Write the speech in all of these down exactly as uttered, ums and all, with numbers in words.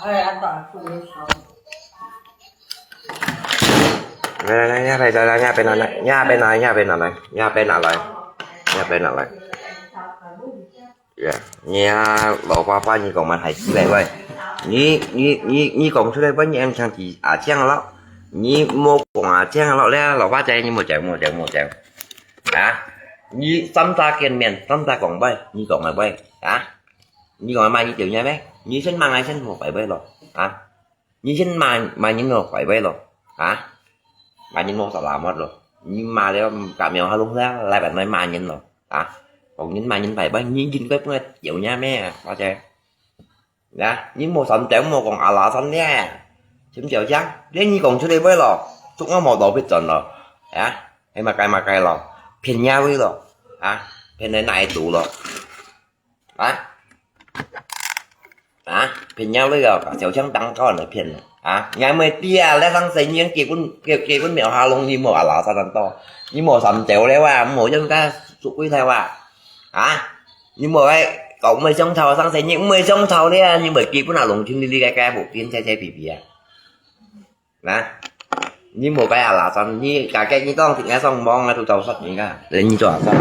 哎，阿爸，不能说。来来来，拿来，来来，拿杯拿来，拿杯拿来，拿杯拿来，拿杯拿来，拿杯拿来。呀，你啊，老花花，你講麼个係之類喂？你你你你講出來，分人聽佢阿強咯。你莫講阿強咯咧，老花仔，你莫講莫講莫講。啊，你三儕見面，三儕講喂，你講个喂，啊？ 你講罵你條娘咩？你先罵𠊎先好，拜拜咯，啊？你先罵罵人咯，拜拜咯，啊？罵人咯，salamat咯。你罵了，隔秒下落了，來，來罵人咯，啊？講人罵人拜拜，你應該分𠊎條娘咩？或者，啊？你莫三條莫講阿拉三咧，先條聲，連你講出來喂咯，祝我無道必轉咯，啊？係麼个麼个咯，騙人喂咯，啊？騙人哪一度咯？ 啊？啊？騙人了个，小強當高人騙了。啊？你還沒知啊，你上世人結婚，結，結婚沒有下龍，你沒有阿拉山多，你沒有三條了哇，沒有用个สุกุยไทย哇。啊？你沒有愛搞沒相吵，上世人沒相吵了，你沒結婚啊，龍群里里个个不變，在在比比啊。啊？你沒有个阿拉山，你个个你當天天上網啊，都找上你个，人你做啥？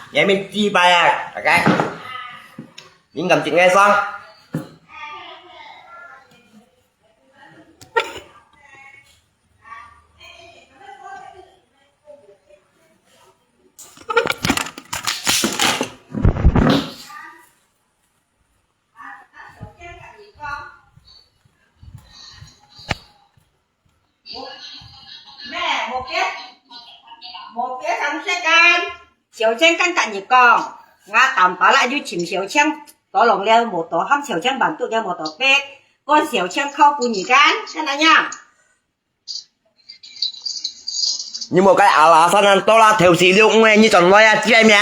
你還沒雞掰啊，大概？你敢頂得上？ 咩？無別，無別長時間，小青跟隔日講，𠊎淡薄仔又尋小青，到籠了無到，喊小青辦桌了無到逼，趕小青靠分你間，像恁樣。 你莫該阿拉山人多啦，頭四六五个，你轉來啊，知咩？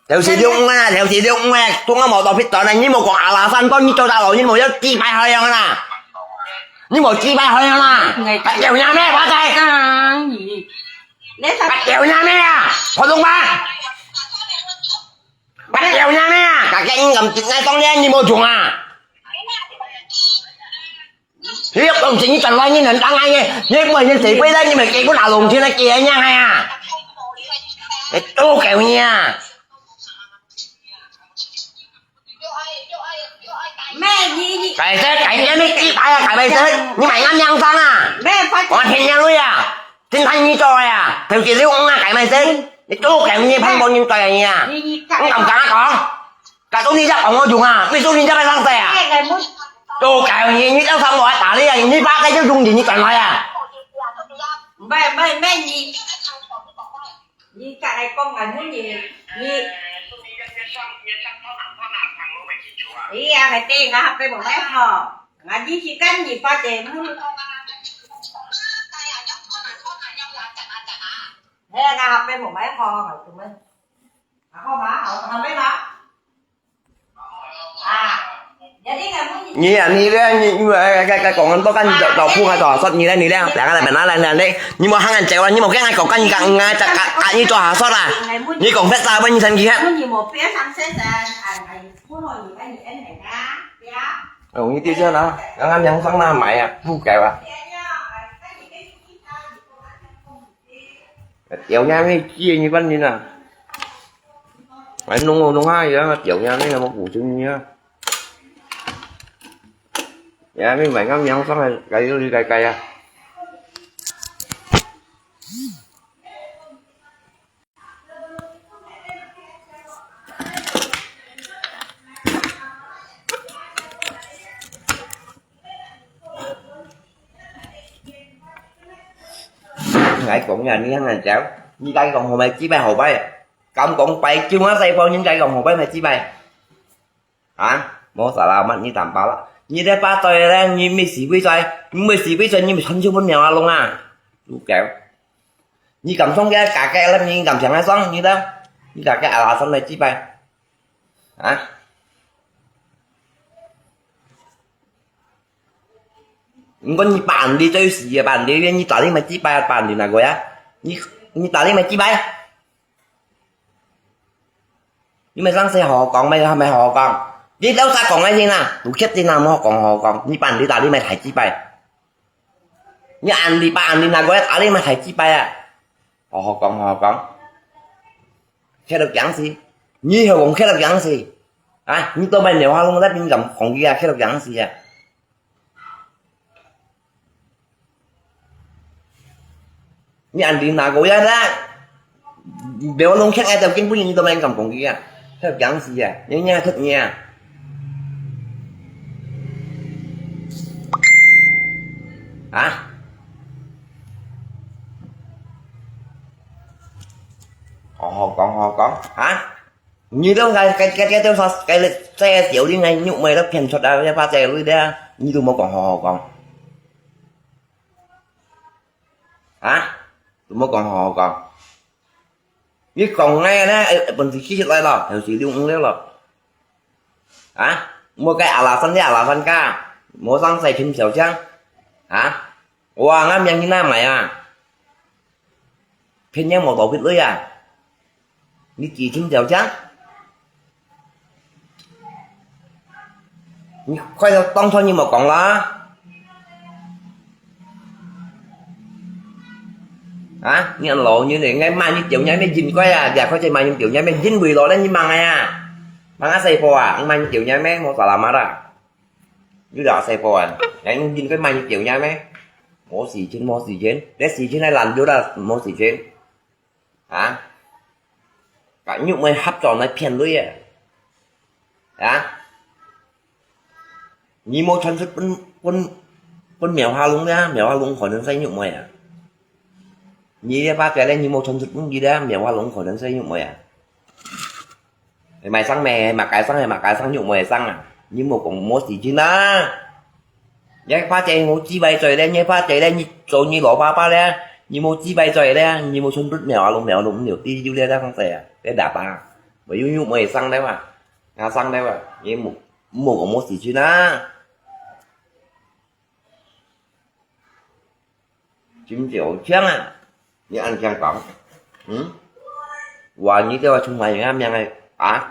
頭四六五啊，頭四六五啊，中央無到必轉啊，你莫講阿拉山多，你做大佬，你莫要幾百海洋啦，你莫幾百海洋啦，白掉你咩，我在，白掉你咩啊，普通話，白掉你咩啊，大家應該今日當年你莫中啊。 你要講真，你轉來你能當然个，你每年四百來，你們結婚啊，弄天來結娘啊？你都給你啊！咩？你你該隻該隻你幾大啊？該隻你買俺娘生啊？咩？我騙人个啊！真看你做个啊！頭幾六五啊，該買隻，你都給你潘寶人對你啊！你你你敢敢講？ 該都你家幫我用啊，你都你家來上世啊？都該你，你要上我打你啊，你把該就用你，你轉來啊？毋係毋係毋係，你你甲𠊎講𠊎問你，你，哎呀，𠊎對𠊎客背無麼好，𠊎一時間你發展問，哎呀，𠊎客背無麼好，𠊎做咩？ 然後嘛，好，好沒嗎？啊，你啊，你咧，你你哎哎哎，講恁多，跟你老老婆啊，做下煞你咧，你咧，兩個人本來來來咧，你莫喊人走啊，你莫跟人講，跟你講，哎，這個啊，你做下煞啦，你講別啥，問你生氣啊。哦，你對這啦，剛剛梁上那買啊，不改啊。Tiểu nha mi chia như bánh như nè. Phải nung nung ha ya, tiểu nha mi là một củ trứng nha. Ya mi phải ngắm nhắm xong rồi, cái cái cái à. Ngai kong ya ni hang cháo. Ni kai kong hổ bai chi bai hổ bai. Kam kong bai chiu ma sai pao ni kai kong hổ bai mai chi bai. Hả? Mô sa la mat ni tam pa la. Ni de pa toi le ni mi si bai toi. Ni mi si bai toi ni mi chon chiu bun miao a long a. Lu keo. Ni kam song ke ka ke le ni kam chang a song ni de. Ni ka ke a la song mai chi bai. Hả? Ngôn ni bản đi chơi xì à, bản đi ni tả đi mà chi bài bản đi nà gọi á. Ni ni tả đi mà chi bài. Nhưng mà sang xe họ còn mày mày họ còn. Đi đâu xa còn ai gì nè, đủ khiếp gì nào mà họ còn họ còn. Ni bản đi tả đi mày thải chi bài. Ni ăn đi bản đi nà gọi á, tả đi mày thải chi bài à. Họ họ còn họ còn. Khiếp được chẳng gì. Ni họ còn khiếp được chẳng gì. À, ni tôi mày nếu họ không rất mình gặm còn gì à, khiếp được chẳng gì à. Ni ăn đi nà gọi á. Béo lông khét ai tao kinh bún ni tao mày gặm còn gì à. Khiếp được chẳng gì à. Nhớ nhớ thật nhớ. Hả? Họ họ còn họ còn. Hả? Như đó cái cái cái cái cái cái xe tiểu đi ngay nhục mày đó phiền thật à, cái pha xe lui đó. Như tụi mày còn họ họ còn. Hả? Tụi mày còn họ họ còn. Ni kong nge ne, eh, eh, pun si khi lai lo, heu si liu ng liu lo. Hả? Mua cái ala san ya ala san ka. Mua sang sai chim xiao chang. Hả? Wa ngam yang ni na mai à. Phen yang mo to pit lui à. Ni chỉ chim xiao chang. Ni khoai tao tong thon ni mò kong la. Hả? Ni ăn lẩu như này, ngay mai ni tiểu nhai mẹ jin khoai à, giờ khoai chơi mai ni tiểu nhai mẹ jin bùi lẩu lên ni mang ai à. Mang á say po à, mai ni tiểu nhai mẹ mò xả làm à. Như đó say po à, ngay jin khoai mai ni tiểu nhai mẹ. Mò xỉ chín, mò xỉ chín. Để xỉ chín này làm vô đó, mò xỉ chín. Hả? Cả nhục mày hấp trò nói phiền lui à. Hả? Nhi mô chọn sụt bún, bún, bún mèo hoa lung đấy, mèo hoa lung khỏi nên say nhục mày à. Nhi đấy ba cái đấy, nhi mô chọn sụt bún gì đấy, mèo hoa lung khỏi nên say nhục mày à. Mày sang mày, mà cái sang mày, mà cái sang nhục mày sang à. Nhi mô cũng mô gì chứ na. Nhai pha chè ngô chi bai choi le, nhai pha chè le, nhi chô nhi lô pha pha le, nhi mô chi bai choi le, nhi mô chun rút mèo a lông mèo lông mèo ti yu le da khang se, le da pa. Mèo yu yu mèo sang le wa, nga sang le wa, nhi mô mô ko mô si chi na. Chim chiu chiang à, nhi ăn chiang kong. Hm? Wa nhi te wa chung mai nga miang ai, à?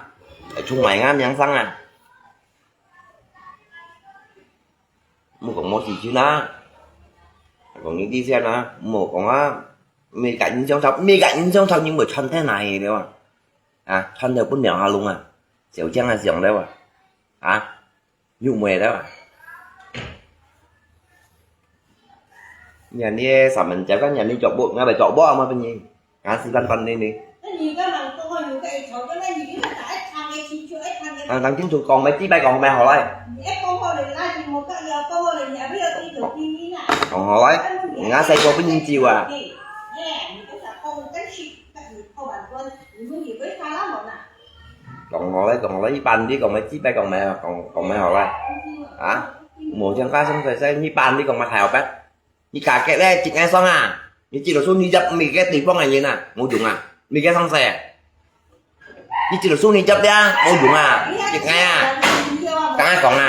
Chung mai nga miang sang à? Mô kong mô si chi na. Kong nhi ti sia na, mô kong a. Mì gà nhi chiang chau, mì gà nhi chiang chau nhi mô chon te nai le wa. À, chon te bún mèo ha lung à. Chiu chiang à chiang le wa. À. Nhục mày đó à. Nhà ni sản mình chả có nhà ni chọn bộ, ngay bài chọn bộ mà bên nhi. Ngã xì văn văn đi đi. Thằng thằng chính chủ còn mày tí bay còn mày hỏi lại. Còn hỏi lại. Ngã xe qua bên nhi chiều à. Còn hỏi lại, còn hỏi lại, bàn đi, còn mày tí bay còn mày, còn, còn mày hỏi lại. Hả? Mùa chân cá sống phải xe, như bàn đi, còn mày thảo bếp. Nhi kà kẹt le, chik ngai song a. Nhi chik lo su nhi jap mi ke ti phong a nyi na, mo jung a. Mi ke song se. Nhi chik lo su nhi jap dia, mo jung a. Chik ngai a. 敢講啊？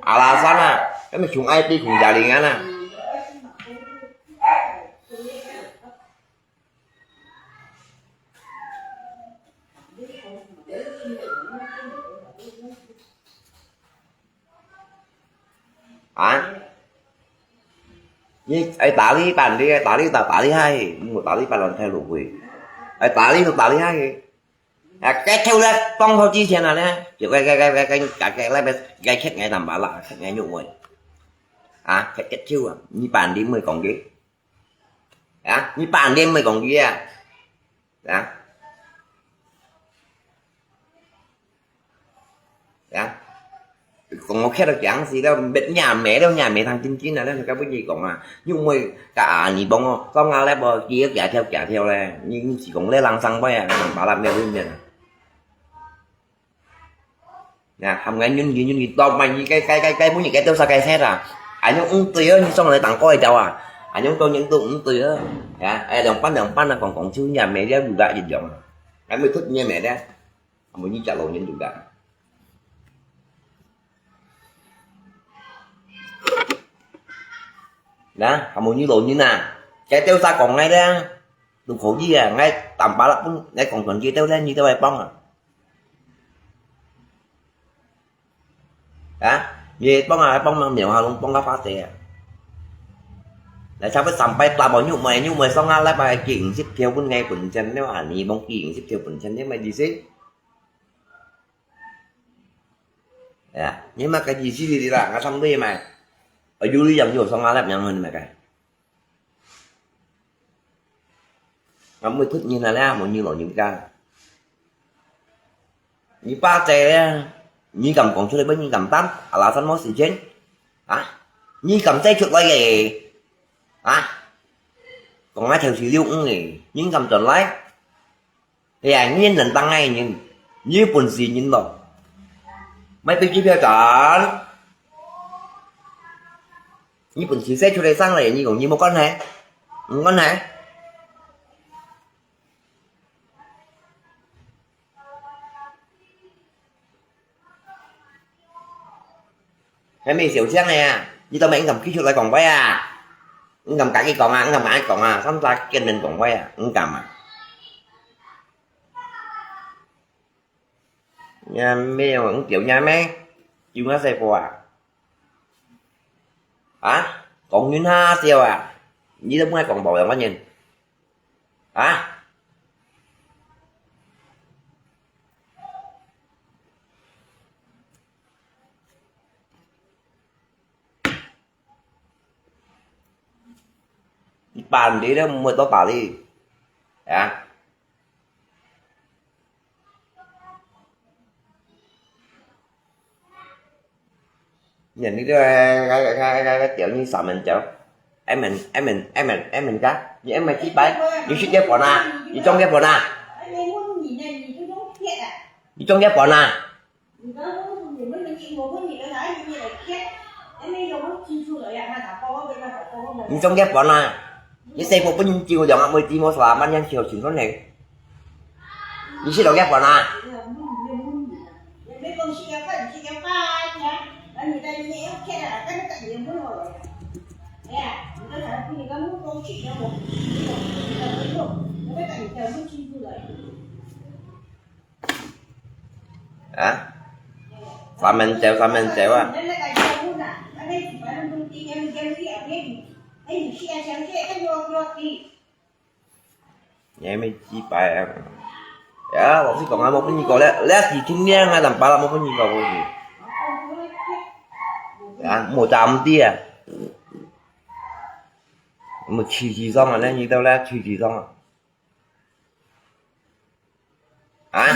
阿拉山啊，恁樣窮愛比窮家庭啊啦。啊？你愛打理辦理，打理就打理下去，你無打理辦亂忒落去。愛打理就打理下去。啊，該抽了當初之前啊呢，就該該該該該該該該該該缺愛淡薄啦，缺愛肉味。啊，該該抽啊，你辦理毋會講佢。啊，你辦理毋會講佢啊。啊。 呀，講到忒到驚死了，滅若妹了，若妹通真真啊，了，該不如講啊，又毋會甲阿尼幫哦，講啊，了無，佢个行跳行跳咧，你毋是講咧人生輩啊，人巴拉咩會面啊。呀，含个忍忍忍忍，到萬一該該該該不如該多少該切啊，啊，你毋對啊，你上來當高一條啊，啊，你到人都毋對啊，呀，哎，兩班兩班啊，講講就若妹了，有个一樣啊，還沒出若妹咧。 還無你隻老人家。那，還無你老人啊，該兜儕講个咧，都可以啊，𠊎坦白啦，分𠊎講全部兜咧，你兜來幫啊。啊，你幫啊，幫忙廟下攏幫到發財啊。來，差不多三擺打無肉糜，肉糜上下禮拜寄五十條分𠊎本錢了啊，你幫寄五十條本錢，你麼意思？ 哎呀，你麼个意思哩啦？𠊎三對嘛，啊，有理有據，上下立樣，你麼个？𠊎毋會出人啊啦，無你老人家。你爸在咧，你敢講出來，你敢擔？啊，拉山無時間啊？你敢再出來个？啊？講啊，頭是六五个，你敢轉來？ 哎呀，你能當个人，你有本事人咯，買飛機票轉。你本事生出來生來，你講你無關係，無關係。還沒小聲呢啊，你都毋敢企出來講話啊？毋敢甲佢講啊，毋敢甲佢講啊，三隻見人講話啊，毋敢啊。若妹，你叫若妹，有麼細貨啊？啊？講人下笑啊？你都毋愛講無用个人。 啊？你辦理了，毋會到辦理，啊？ 你這个，个，个，个，个，个，个，你三門走，M N，M N，M N，M N个，你M N幾擺？你食幾本啊？你中幾本啊？你中幾本啊？你中幾本啊？你細部分人照樣啊，每日無三萬人笑成款呢。 你食到幾本啊？啊？三門走，三門走啊！你還沒幾擺啊？呀，老實講啊，無分你過，這，這幾千年啊，淡薄啦，無分你過，無分你。啊，無站地啊。無持續上啊，恁樣到這持續上啊。啊？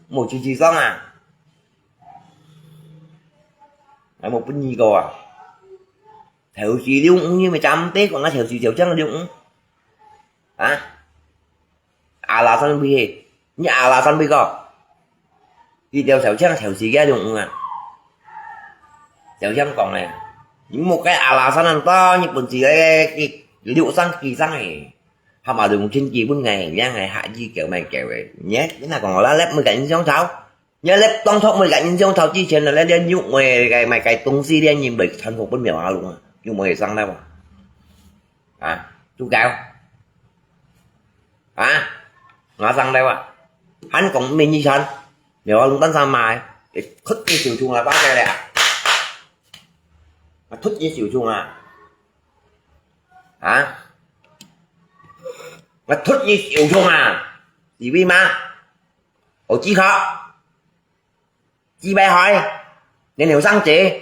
無持續上啊？還無分你過啊？頭時六五，你咪站地講啊，頭時就正六五。 啊？阿拉山位嘿，你阿拉山位个？你條小青頭時个用啊？小青講个，你莫該阿拉山恁多，你本事个，你，你六三幾三个。白話用盡基本个，這个客語教乜教个。你，你若講我拉let's每個人相吵，你let's當初每個人相吵之前，你，你，你肉味个，買个東西，你認為傳播分苗阿龍啊，肉味上來哇？啊，豬狗。啊，我上來哇？還講咩意思？苗阿龍單上買，出去就衝啊，巴結了。啊，出去就衝啊。啊？我出去就衝啊，是為嘛？有資格？幾百歲，然後生子。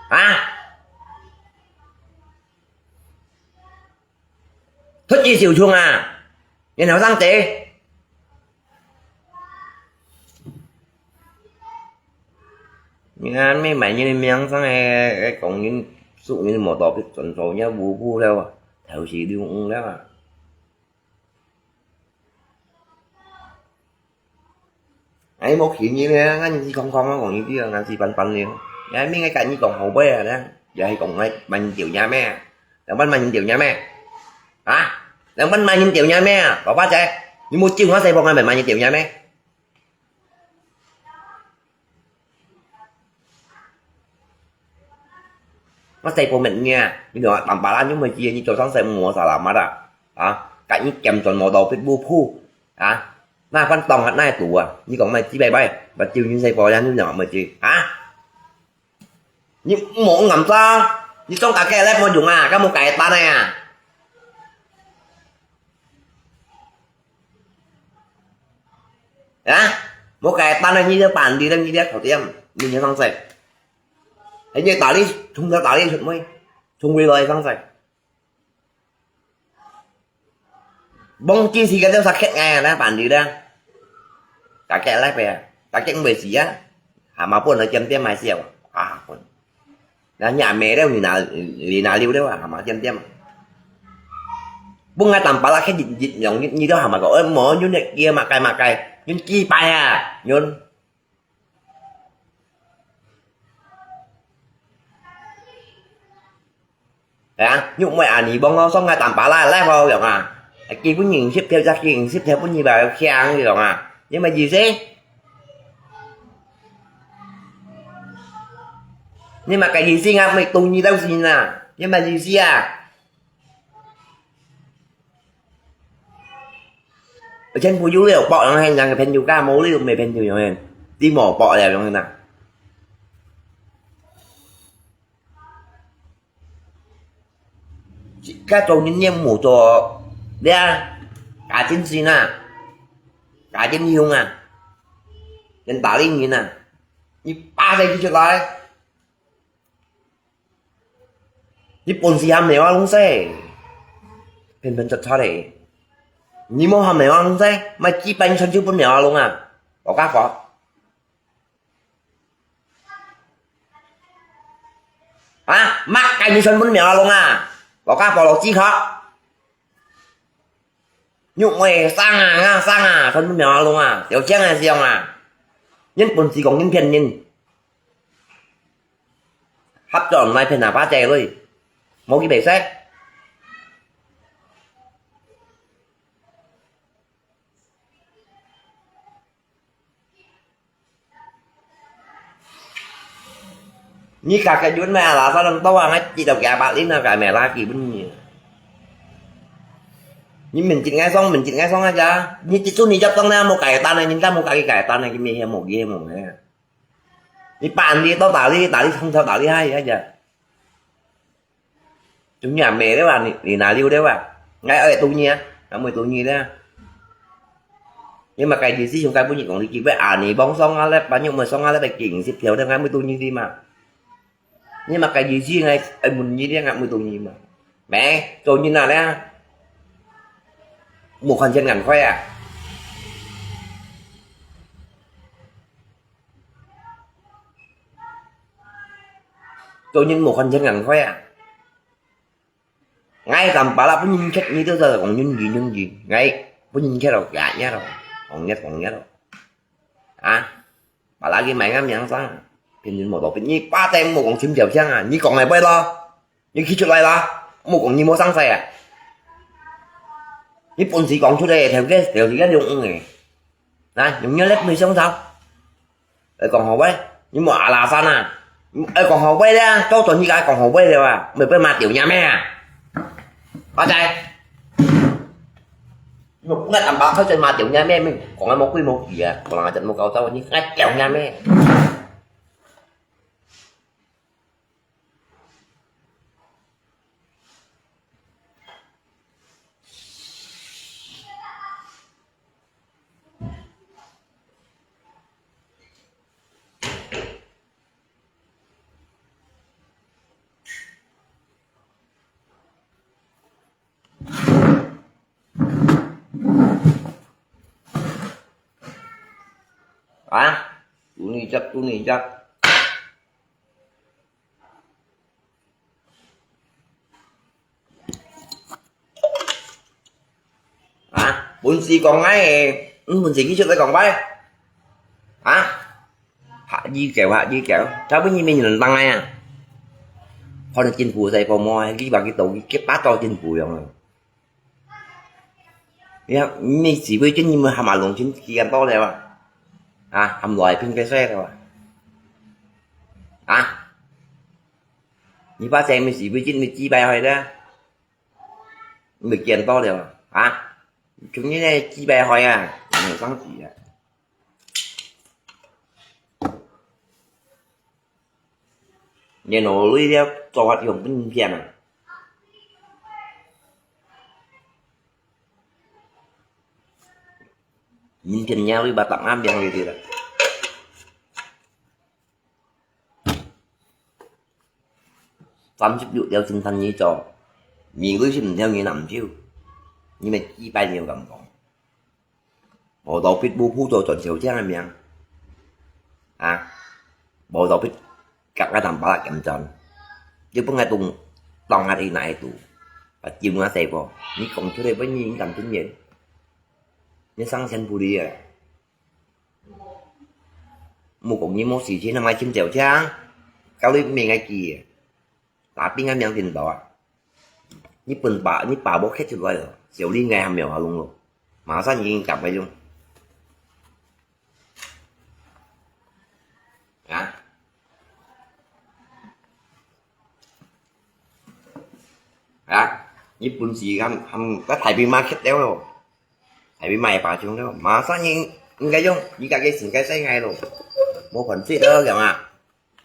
啊？出去就衝啊，然後生子。你看，你買你个名聲个，个講人，說人無道德，轉手人家無辜了啊，頭是流血了啊。哎，無氣人咧，𠊎人是空空啊，講一句啊，𠊎是板板咧。哎，明个跟你講後背啊，咧，也係講𠊎買人條命咩？兩萬買人條命咩？啊？兩萬買人條命咩啊？老伯仔，你無救我細婆，𠊎買買人條命咩？ 我細婆問你啊，你講淡白啦，你毋會知，你做生事毋好salamat啊？啊，甲你兼轉無道不無譜啊？那番當下那堵啊？你講麼幾百擺，我救你細婆呀，你講麼子啊？你莫暗渣，你裝家己个無用啊，敢無家己單个啊？ 啊？無个單个，你這板子，你這頭點，你這上勢。哎，你大力，從頭大力出妹，從未來上勢。忘記時間都sakit哎，那板子咧。大家來呗，大家毋會死啊，還嘛不能尖尖還笑啊，分。 那若妹了，你哪，你哪溜了啊？嘛，點點啊。本來淡白啦，去日，日用，你，你都還嘛講，哎，無，你那个嘛該嘛該，你幾擺啊？你，哎呀，你毋會啊，你幫我送个淡白啦，來好用啊。基本認識條，只認識條，本來就強用啊，你麼意思？ 你麼个意思啊？毋係當你老師啊？你麼意思啊？以前朋友了，博人係人个朋友，家無了，毋係朋友樣个，你無博了樣个呐。 該做人也無做，這，家境先啊，家境雄啊，人打理人啊，你巴西去出來，你本事還無啊，攏細，偏偏出錯咧。你無還無啊，攏細，買幾百千就分了啊，攏啊，我家伙。 啊，麼个你全部苗阿龍啊，我家婆落雞殼。肉味生啊，啊，生啊，全部苗阿龍啊，小強啊，小啊。人本事講人騙人。合作毋來騙阿爸仔女，無佢袂使。 你家个人咩，拉沙人多啊，𠊎知道幾百零啊，該咩垃圾分你。你面前愛爽，面前愛爽啊，你接觸你接當然無改單啊，人家無改改單啊，佢咩無嘢無咩啊。你板你到打理，打理從頭打理下去啊， 中意啊，咩了啊，你，你哪溜了啊？𠊎愛中意啊，𠊎毋中意了啊。你麼个意思，想該本日講你幾位啊，你幫爽啊咧，把你們爽啊咧，被警示條咧，𠊎毋中意你嘛。你麼个意思，𠊎愛問你咧，𠊎毋中意嘛。咩，做人啊咧，無看見眼快啊。 做人無看見眼快啊。𠊎敢巴拉分人客，你都在講人語人語，𠊎分人客咯，假呀咯，講一講一咯。啊，巴拉佢買个名聲，騙人無道理，你巴定莫講尋條聲啊，你講來背咯。 你企出來啦，莫講你無生勢啊！你本事講出來，頭家，頭家用黃个，來，用尿來分你上手。愛講好話，你莫阿拉山啊！愛講好話咧，做轉去該講好話了啊，莫分罵丟人咩啊！阿仔，你莫分𠊎坦白，好像罵丟人咩，講啊無規無矩啊，講人家無搞笑，你愛丟人咩？ 啊，煮你隻，煮你隻。啊，本事講𠊎个，嗯，本事繼續來講話。啊，嚇一跳，嚇一跳，差不多你面人當來啊。看到政府在幫忙，你把佢倒，佢把到政府用啊。 呀，你示威軍你們喊阿龍軍幾間多了啊？啊，喊來拼个衰了啊？啊？你把這面示威軍你擊敗害的，你幾間多了啊？啊？從你那擊敗害啊，你上去啊！ 然後你了做法用本片啊。明天你會把答案變出來的。三十六條青山你做，你為什麼要你南州？你們幾百年敢講？ 無道必無普渡轉小姐个名。啊，無道必甲个淡薄仔減轉，你本來當當下个哪一度，啊，丟啊細波，你講出來分人感真人，你上天不利啊！莫講你無時間，那麼尋小姐，搞你命个機。 打兵个名聽到啊！你本把，你把握克出來了，小李爱还没有阿龙咯，马上已经赶快用。啊？啊？你本事还还在台北market了咯，台北买把中了，马上应应该用，你家己应该在爱咯，无款式了，讲啊！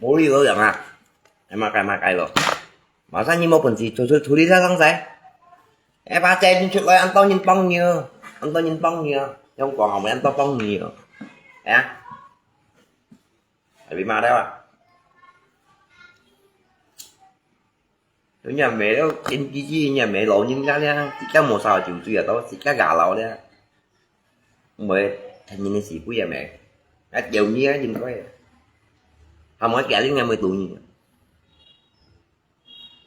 無理由樣啊！哎，馬該馬該咯！馬上你無本事，出出出去上上勢！哎，把遮人出來，恁多人幫你哦，恁多人幫你哦，用廣東話恁多幫你哦！哎呀，還被罵了啊！人家沒有，天地之人家沒老人家了，自家無燒酒醉啊，都自家牙老了。 毋會趁人个時機啊咩？啊，丟你啊，應該啊。還無家人个會堵你啊。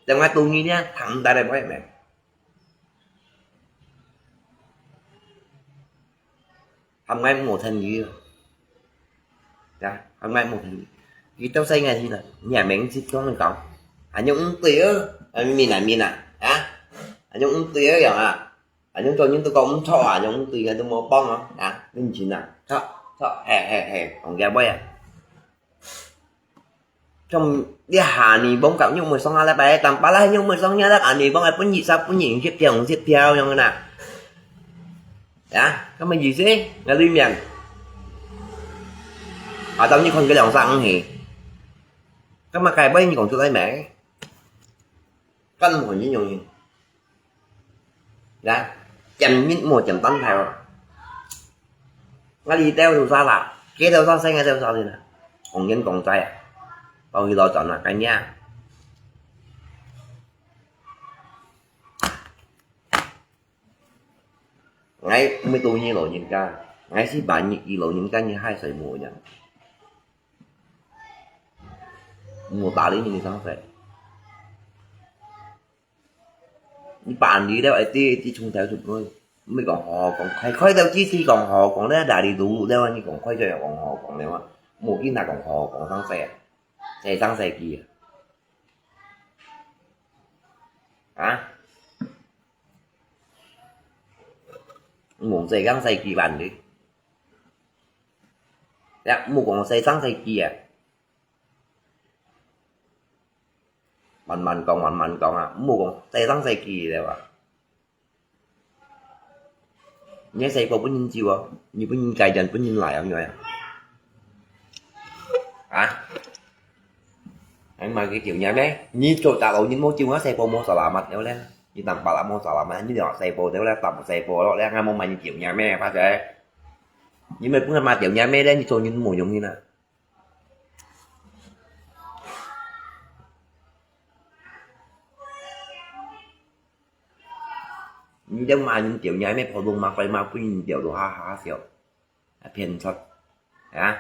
等下堵你呢，談毋得了，會咩？還愛無趁你啊。呀，還愛無趁你。佢到細个時呢，你也免去同佢講，還用毋對哦，啊，明啊明啊，啊，還用毋對哦，樣啊。 啊，恁多人都講毋著啊，恁對个都無幫啊，啊，認真啊，著，著，嘿，嘿，嘿，講个話啊。像這下你幫搞，你毋會上下禮拜，但巴拉你毋會上下禮拜，你幫个分一隻分二十條、五十條樣个啦。啊，該麼意思？𠊎對面。啊，當你看个兩三五係，該麼个話你講出來咩？根本就用。 呀，佔日無佔單頭。𠊎這兜都啥啦，該兜啥，該兜啥哩啦，講人講在啊，包起來轉啊，該樣。𠊎毋係堵你老人家，𠊎係罵你，你老人家你害死無人，無打理你上勢。 你辦理了，一直一直從頭做起，毋係講好好講，開開到之時講好好講咧，哪裡路了，你講開咗又講好好講了啊，無見他講好好講上勢啊，在上勢去啊，啊？毋好洗生洗佢還个。呀，毋好講洗生洗佢啊。慢慢講，慢慢講啊，毋好講洗生洗佢了啊。你个細胞分人走啊，你分人改變，分人來啊，你啊。啊？哎，買个條件咩？你做大陸人無走啊，細胞無salamat了咧。你當巴拉無salamat，你條細胞了咧，當細胞了咧，還無買你條件咩？發覺？你咪本來買條件咩咧？你做人無用个啦。你兜買人條件咩？普通買貴買貴，你兜都哈哈笑。 騙出，啊？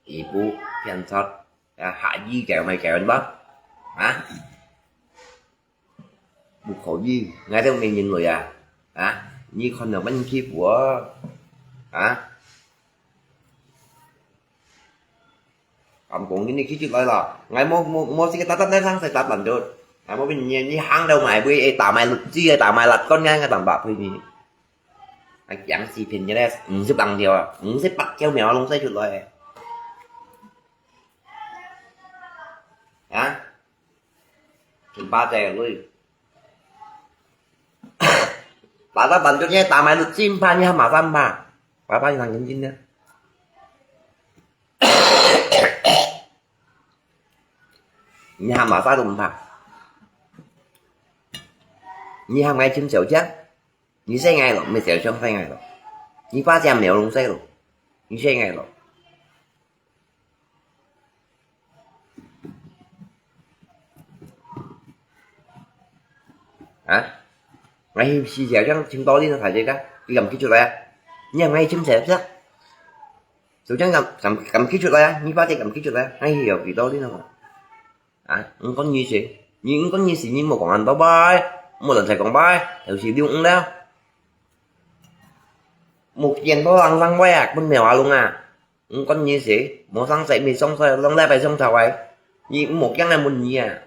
一步騙出，啊？下一个没给人吧？啊？不可以，俺兜没人类啊！啊？你看到分欺负啊？啊？ 敢講你企出來啦，𠊎無無無這個打打打生死打爛咗，𠊎無分你，你行到埋尾，會打埋律師，會打埋律官，𠊎𠊎當白賠你。𠊎驚死騙你咧，五十零條啊，五十八條命攏使出來。啊？千八隻鐳。打打爛咗，你打埋律師，毋怕，你還馬上怕，爸爸你當認真呢。 你喊麼儕都毋怕。你喊𠊎尋小強，你識𠊎咯，毋係小強識𠊎咯。你把隻苗弄死咯，你識𠊎咯。啊？𠊎去死小強尋道理，大家，你敢企出來啊？你喊𠊎尋小強？ 小強敢敢敢企出來啊？你把隻敢企出來啊？哎喲，幾多你呢？啊，毋管你事，你毋管你事，你莫講恁多話，莫亂再講話，有時溜毋了。莫見到人生話啊，分苗啊弄啊！毋管你事，莫生事，莫上事，兩禮拜上頭啊！你莫驚來問你啊！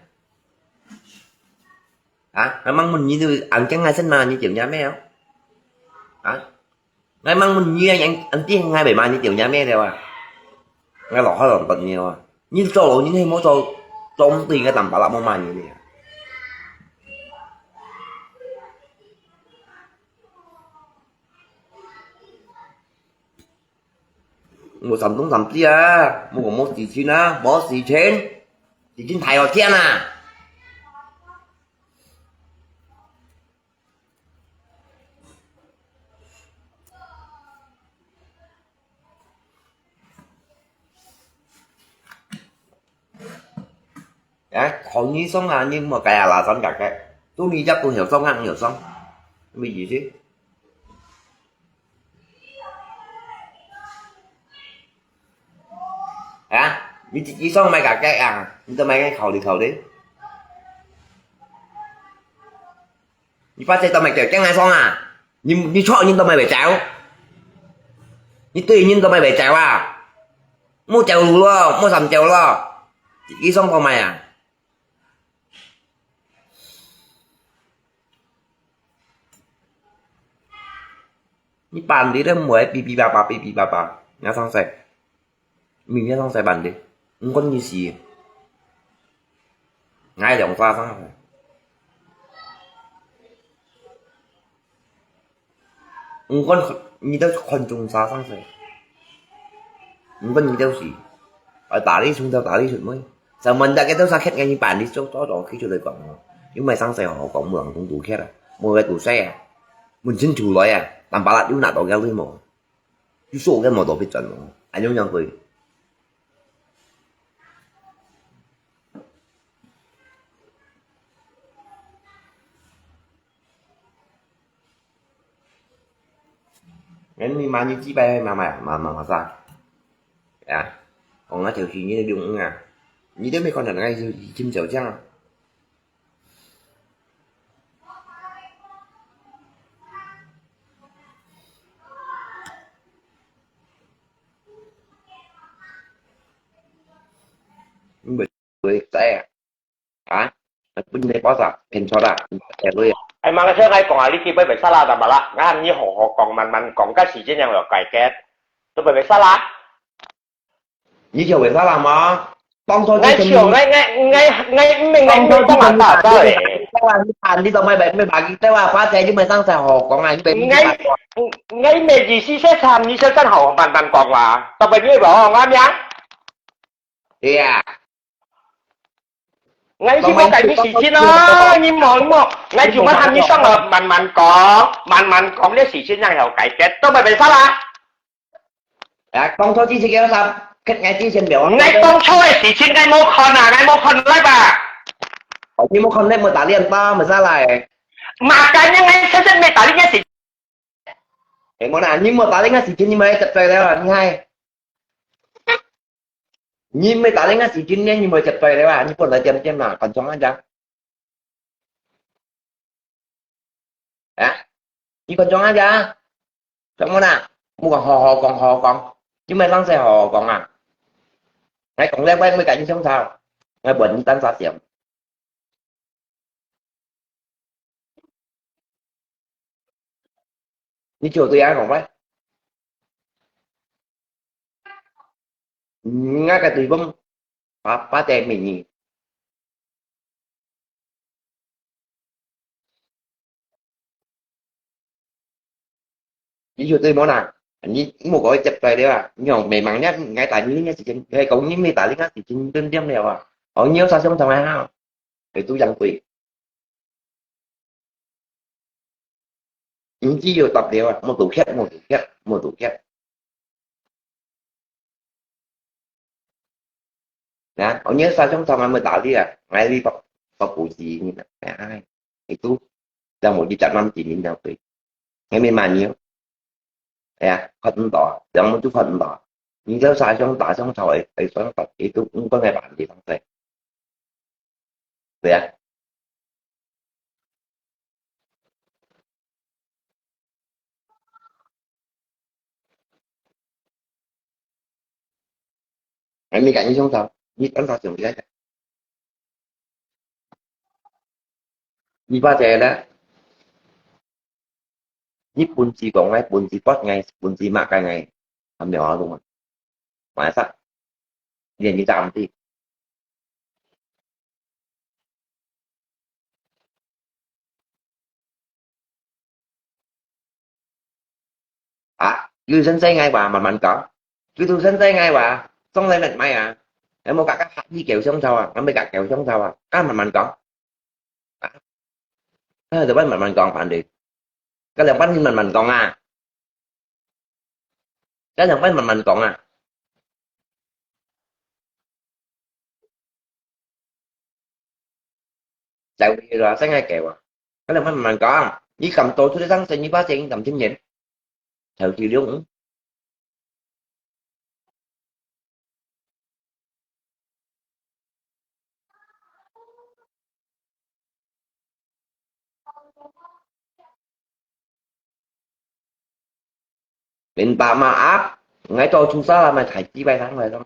啊，還吂問你就恁驚來先罵你條命咩哦？啊？ 𠊎吂問你啊，恁恁定𠊎會罵你條命咩了啊？𠊎老好人不了啊！你做老人係無做做毋對，𠊎當巴拉無罵你了。無三東三西啊，無無事情啊，無事情，事情大過天啊！ 哎，看你爽啊，你莫該啊，拉山格格，都你只分曉爽啊，曉爽，什麼意思？啊，你自己爽買格格啊，你都買个考慮考慮。 你把這當麼个驚來爽啊？你你錯人都買袂走，你對人都買袂走啊？莫走路咯，莫三走咯，你爽做麼啊？你辦理都毋會嗶嗶叭叭嗶嗶叭叭，你上勢。 明天上西班的，毋管你死，𠊎兩儕上去，毋管你兜看中啥上去，毋管你兜死，愛打你出就打你出妹，上門大家都上客，你辦理做做做，佢就來講哦，又毋係上西好講，無人講賭客啊，無个賭勢啊，問清楚來啊，但把啦又拿到个鐳無？ 你所有个無多必賺哦，恁樣樣對。哎，你買你幾百買買買買買啥？啊，講啊，就是你的用啊，你都沒看到那個金角獎啊。 你袂會知啊？啊？分你包啥？騙出啊？你騙鐳啊？哎，馬來西亞，𠊎講啊，你去買masalah tak masalah，𠊎喊你好好講，慢慢講，該事情正會解決，都買masalah。你就masalah嘛？當初之前，𠊎笑，𠊎，𠊎，𠊎，𠊎毋明，𠊎毋明講啊，打打咧。你啊，你都買買買，對啊，花姐你買生菜好講啊，你買，𠊎，𠊎買二四十三，二十三號慢慢講啊，特別你會講啊，明？對啊。 𠊎就無解決事情咯，你莫，你莫，𠊎就問喊你上來慢慢講，慢慢講，這事情正會解決，都買masalah。啊，當初之前个啥，𠊎之前無啊。𠊎當初个事情，𠊎無看啊，𠊎無看live啊。哦，你無看live，無打電話，masalah。Makanya𠊎實在無打理个事。哎，無啦，你無打理个事情，你莫接待了啊，你看。 你毋打理个事情呢，你莫接待了啊，你本來點點啦，觀眾啊，啊？你觀眾啊，做麼啦？莫講好好講，好好講，你莫浪費好好講啊！𠊎講了，𠊎毋會佮你相吵，𠊎問你單三點。 你就對啊，講喂。嗯，那個對方，把，把這名義。你就對無啦？你莫講接待了啊！你講美滿了，𠊎打你个時間，𠊎講你毋打理个時間，點點了啊！哦，你有啥想同𠊎講？會都相對。 你只有答了啊，莫道歉，莫道歉，莫道歉。啊，我你三種方法莫打理啊，𠊎你不，不補習你了，哎，哎，itu，dah mau dicap nanti你了，對，你明白沒有？哎呀，看不到啊，這樣就看不到啊。你這三種打相吵，哎，哎，相吵，itu，應該辦理上對。 對啊。哎，你趕緊上場，你等下準備一下。你把這呢？你本事講，哎，本事發，哎，本事嘛，哎，哎，還沒有啊，懂嗎？馬上，連你站地。 啊，有先生个話慢慢講，佢都先生个話，總來問買啊，有無甲甲客語叫相吵啊，有無甲叫相吵啊，啊，慢慢講。啊，啊，就慢慢講，反正，該兩班你慢慢講啊。 該兩班慢慢講啊。在位啦，生个狗啊。該兩班慢慢講，你敢多出去上生，你把聲音敢聽見？頭條龍。 Minta maaf, ngai to susah lah mai thai ci bai thang lai thang,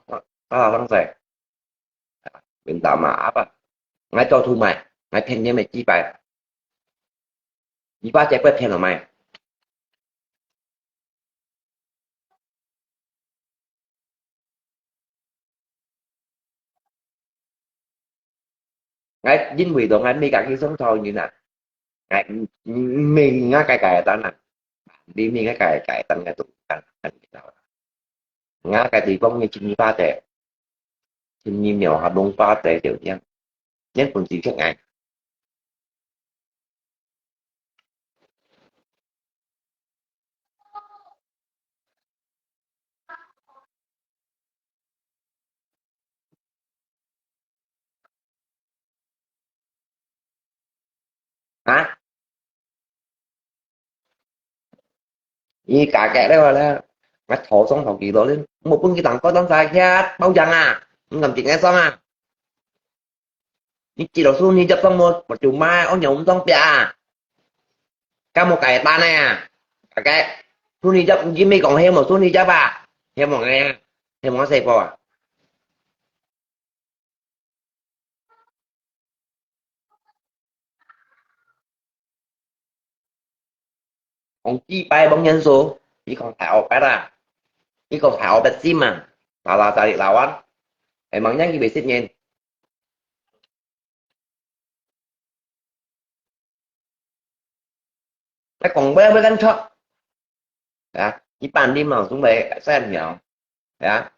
salah thang sai. Minta maaf ah, ngai to thu mai, ngai phen niam mai ci bai. Ni ba jai bai phen lo mai. Ngai因為到ngai每個月上頭人啊，ngai每ngai cái cái單啊，你每ngai cái cái單ngai tu kan kan kita. Ngai cái地方ngai chính ba tệ, chính nhiều hạt bông ba tệ tiểu nhân, nhân cũng chỉ trước ngày. Hả? Ni cả kẻ đấy mà là ngắt thổ xong thổ kỳ đó lên một bưng cái tảng có tấm sai kia bao giờ à, không làm chuyện nghe xong à. Ni chỉ đầu xuống ni chấp xong một một chủ mai ông nhậu không xong bia à. Các một cái ta này à, cái thu ni chấp chỉ mấy còn heo một số ni chấp à, heo một ngày à, heo một ngày à. 講幾擺忘恩數，你講大學畢啊，你講大學畢先啊，啦啦啦啦啦，係望人佢會識人。你講話會緊出，啊，一般你嘛，總會三秒，啊，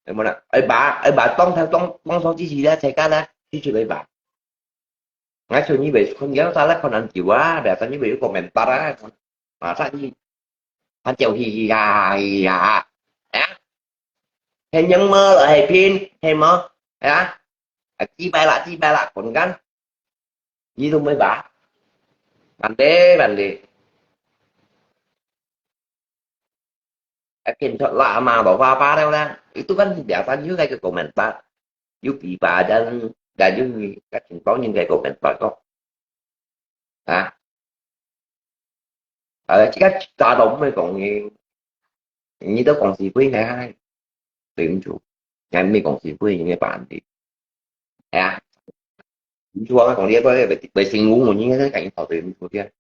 有無啦？哎爸，哎爸，當頭當當初之時咧，在家咧，去出來吧。 𠊎想你會看見，大家看恁久啊，biasa你會有個mentor啊，馬上你，他就嘻嘻哈哈，嘻嘻哈哈，啊，係樣麼來係騙，係無？啊，啊，幾擺啦，幾擺啦，講緊，你都沒吧？慢啲，慢啲。 啊，警察啦，嘛，無花花了啦。Itu kan biasa juga ke komentar. You pipa dan dan you ka chính báo những cái komentar đó. Hả? Ờ, chỉ có ta đâu mới còn gì. Như đó còn gì quý này hay. Tìm chủ. Ngày mới còn gì quý như bạn đi. Hả? Đúng chưa? Còn đi có về về sinh ngủ một những cái cảnh thọ tìm chủ kia.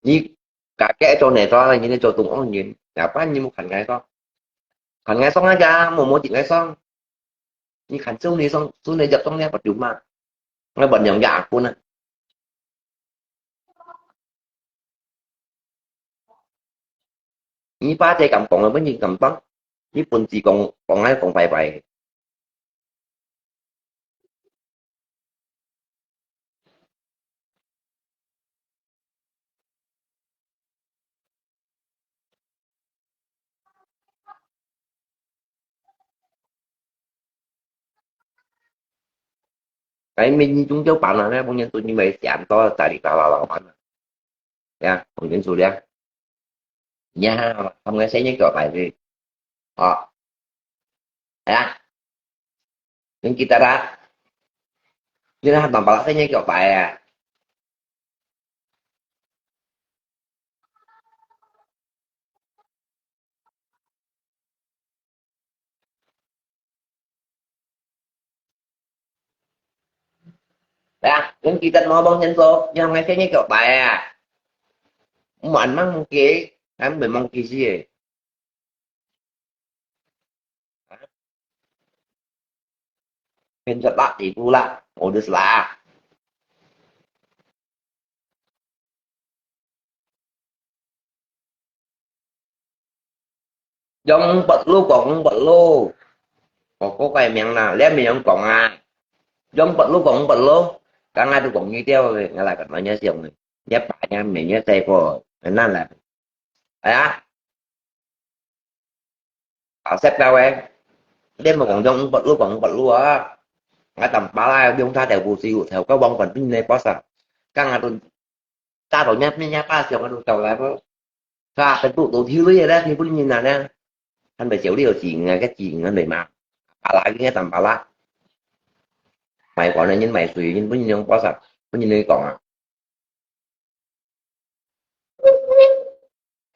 你家己做泥沙，你做東安人，哪怕你無看𠊎爽，看𠊎爽啊，無無得𠊎爽。你看手你爽，手你入爽了，不就嘛？𠊎分兩隻阿公啊。你把這敢講啊，本人敢講，你本事講，講來講拜拜。 Cái mình chúng cháu bạn là nó không nhân tôi như vậy thì anh có tài đi tao là bạn. Ya, không nhân tôi đi. Ya, không nghe sẽ nhớ cho bài đi. Ờ. Ya. Yung kita ra. Yun ang tambal sa inyo, kaya. Ya, yung kita mo bang yan so, yung nga siya niya kaya. Muan mang mungki, ang may mungki siya. Pin sa ta ti pula, odes la. Yung patlo kong patlo. Có có cái miệng nào, lẽ mình không còn à. Yung patlo kong patlo. Cả ngày tôi còn như tiêu, ngay là cái nói nhớ siêu này. Nhớ bà nhớ mình nhớ tay cô, nên là. Aya. Asep ka we. Dia mau kong jong empat lu, kong empat lu ah. Nga tam pala dia ung ta teu bu siu teu ka wang pan pin ne pasa. Ka nga tu ta tau nyap ni nyap pa siu nga tu tau lai po. Sa pen tu tu thiu lu ye da thiu pun nyin na ne. Han bai siu liu jing nga ka jing nga bai ma. Pala ki nga tam pala. Mai kong ne nyin mai sui nyin pun nyin pasa. Pun nyin kong ah.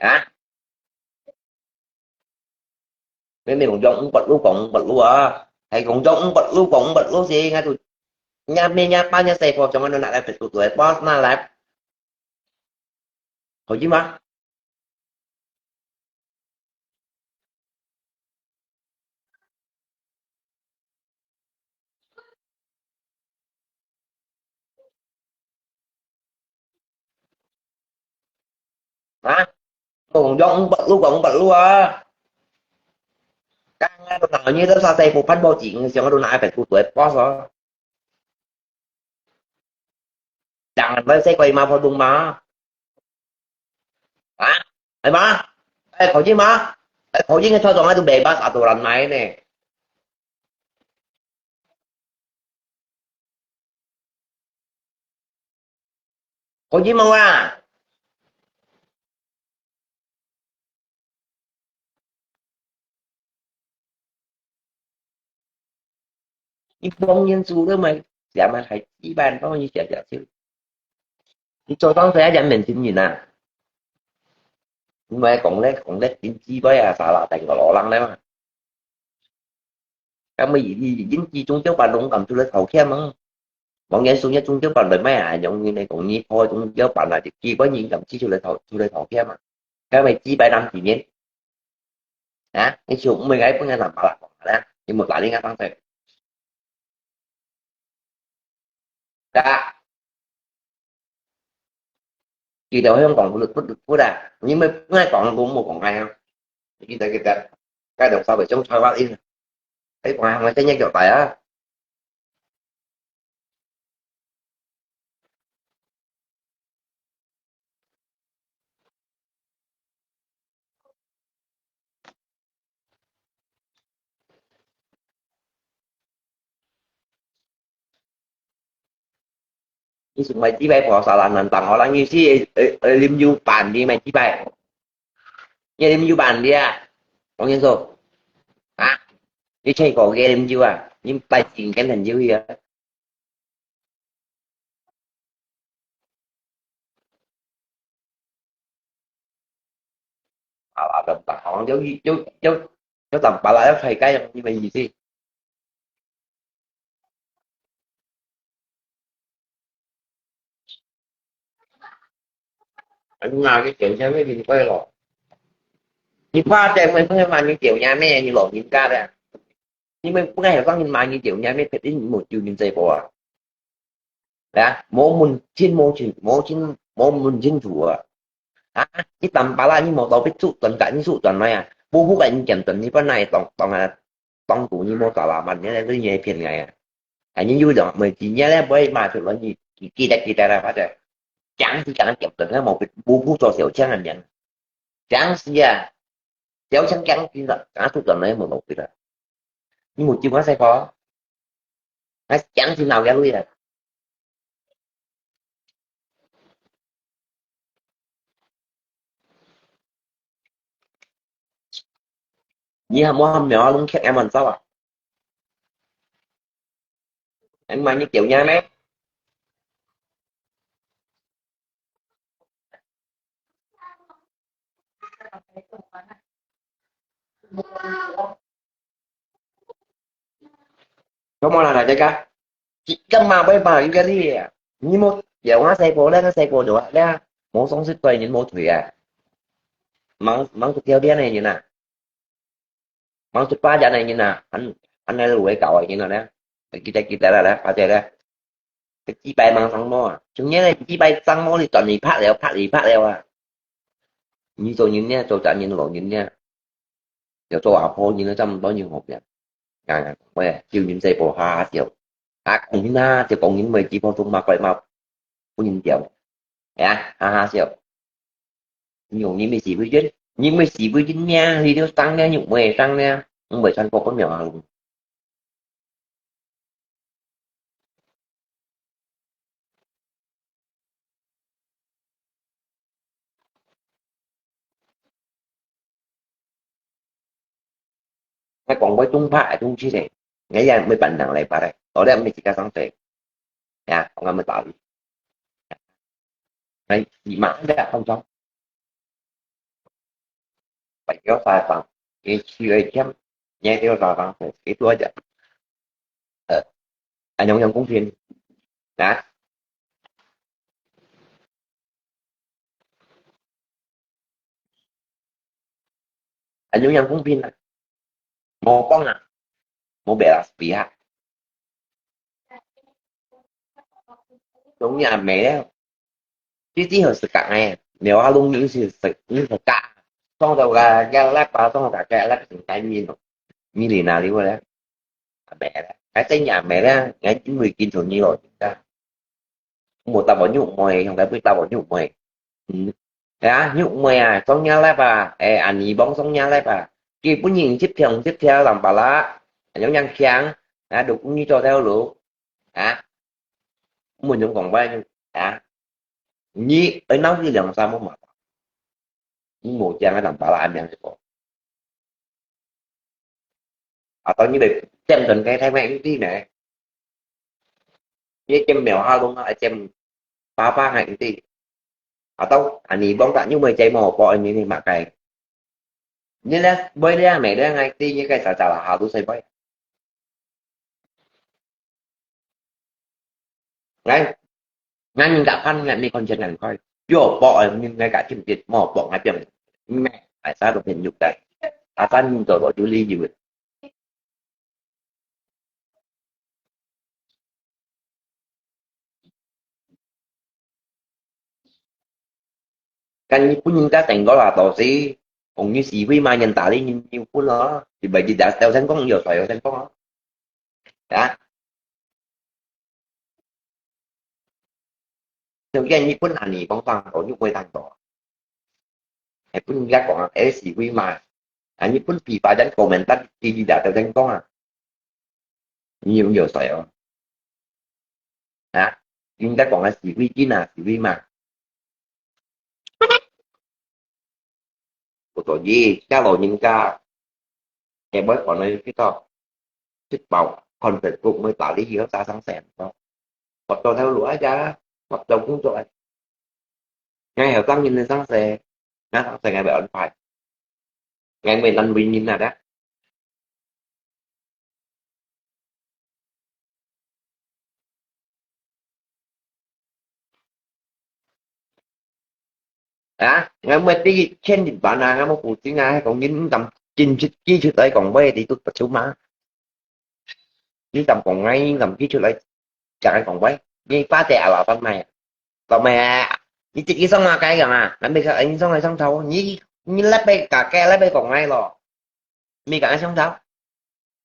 Hả? Mấy mình cũng giống bật lũ cộng bật lũ à. Hay cũng giống bật lũ cộng bật lũ gì ngay tụi nhà mình nhà ba nhà xe phò trong nó lại phải tụi tuổi boss na lại. Hồi chứ mà. Hả? Kong jong ung pat lu, kong ung pat lu ah. Kang ngai tu nang nyi tu sa sai pu phan bo jing, siang tu nang ai pet ku tuai pos ah. Jangan bai sai koi ma pho dung ma. Hả? Ai ma? Ai khẩu jing ma? Ai khẩu jing cho dong ai tu bebas aturan mai ne. Có gì mà qua? Ni bông nhân su đó mày, chả mà hay chỉ bàn bao nhiêu chả chả chứ. Ni cho tao thấy anh mình chính nhìn à. Ni mày còn lết, còn lết chính chỉ với à, sao là thành có lo lắng đấy mà. Cái mày gì, gì, chính chỉ chúng cháu bà đúng cầm tôi lấy thầu kia mà. 望人送一種叫辦來賣啊，用你來講你破種叫辦來，幾個人敢知出來討，出來討錢嘛？該位幾百人幾年？啊，你就毋會該分人打啦，講啦，你莫打你个方式。啊，佢兜香港不不不啦，你莫莫講都莫講哎呀，佢兜佢兜，該兜稍微種菜花一，哎，講哎，我真正叫大啊。你是買幾杯破沙蘭能當好啦，你是呃呃啉酒板的买幾杯？你啉酒板的啊？王先生啊，你请个啉酒啊？你拜金跟很酒啊？啊，啊，等等，好像有有有有长白啦，要开盖，你们意思？哎呀，你点下面你快了。你怕在外面嘛，你点下面你老人家的。 你们不该有当人骂你酒，你还没别人没酒人这个啊。啊，无问清，无清，无清，无问清楚啊。啊，你当巴拉你无到别处转，赶紧转来啊。不不管你讲转，你本来当当啊，当初你无打啦嘛，你来这也骗人啊。啊，你有种没经验嘞，不会骂出来，你你记得记得了，反正讲是讲讲转，那无不不做小强的人。 讲死啊！小强讲死了，讲出转来没路去了。你没救我师傅，还讲死老家路啊！你还没还没有弄开俺们走啊？俺们你丢人咩？ Kamu nak nak jaga? Jika mak bai bai juga dia. Ni mau ya orang saya boleh kan saya bodoh dia. Mau song si tuai ni mau tuai ya. Mang mang tu kau dia ni ni na. Mang tu pa ja ni ni na. An an ni lu kau ni na. Kita kita lah lah pada lah. 个几百万生毛啊，像你个几百生毛，你转你拍了，拍你拍了啊！你做人呢，做大人老人呢，要做阿婆人呢，差不多人好命。啊，喂，救人这波哈哈笑，啊，讲人啊，就讲人为几波中嘛，怪嘛，不人掉，哎呀，哈哈笑。你用你们是不是？你们是不是命？你就生了，你没生了，我没生过，不了啊。 Ngai kong bai tung pha ai tung chi le, ngai ya mei ban nang lai pha le, to le mei chi ka sang te, ya, kong ngai mei ta li, ngai chi ma le kong chong, bai kio sa sang, ke chi ai chiam, ngai kio sa sang, ke tua ja, 呃，恁樣樣公平，啊？恁樣樣公平啊？無講啊，無別啦，比啊。總之也沒了。 Siti heuh sekak ngai, meuh-a lung ni si se-, ni sekak. Song tau ka, ka lak pa song ka, ka lak sing kai mi no. Mi li na liu le. Ame le. Ngai zai nya ame le, ngai jin mui kin chun ni lo jin ka. Mu ta bo nyu moi, yong kai bui ta bo nyu moi. Hmm. Ya, nyu moi a, song nya le pa. Eh, ani bong song nya le pa. Ki bu ning chip thiang chip thiang lam pa la. Yong yang kiang. Na du kung ni cho theo lu. Ha? Mun yong kong bai, ha? Ni, ơi, nau ni liang sa mo ma. Ni mo jiang a dang ba la an liang ko. Atau ni bai jem don kai thai mai ti ne. Ni jem mèo ha long a jem ba ba hai ti. Atau ani bong ta ni mo jai mo po ni ni ma kai. Ni le, boi le mai le ngai ti ni kai sa sa la ha lu sai boi. 哎，那人家看，那你看见人开，有包哎，你那个情节，莫包那边，没，哎，啥都朋友的，啊，咱们都都有理由的。跟日本人家等个啦，都是，红日是会嘛，人打理人有分咯，就不会去打，有成功，有衰有成功啊。啊，就跟日本人你讲当多，又不会当多。日本人家讲啊，哎，是会嘛，啊，日本比发展国民党第一的，有成功啊。你有有衰哦？啊，人家讲个是会进啊，是会嘛。所以，家老人家，也莫讲了，去到，去报，看Facebook，莫打理以后啥上山咯。我做头路啊，家，我做工作啊。 𠊎曉當人个生死，𠊎生死𠊎會安排，𠊎會難為人啊，得。啊，𠊎毋會對佢牽一半啊，𠊎無負責啊，講人毋敢進出，寄出來講話，你都不出嘛。你敢講𠊎，你敢寄出來，講𠊎講話，你把這阿老闆賣啊，老妹啊，你自己上哪个樣啊？那邊个人上來上頭，你你那邊搞該那邊講𠊎咯，你敢上頭？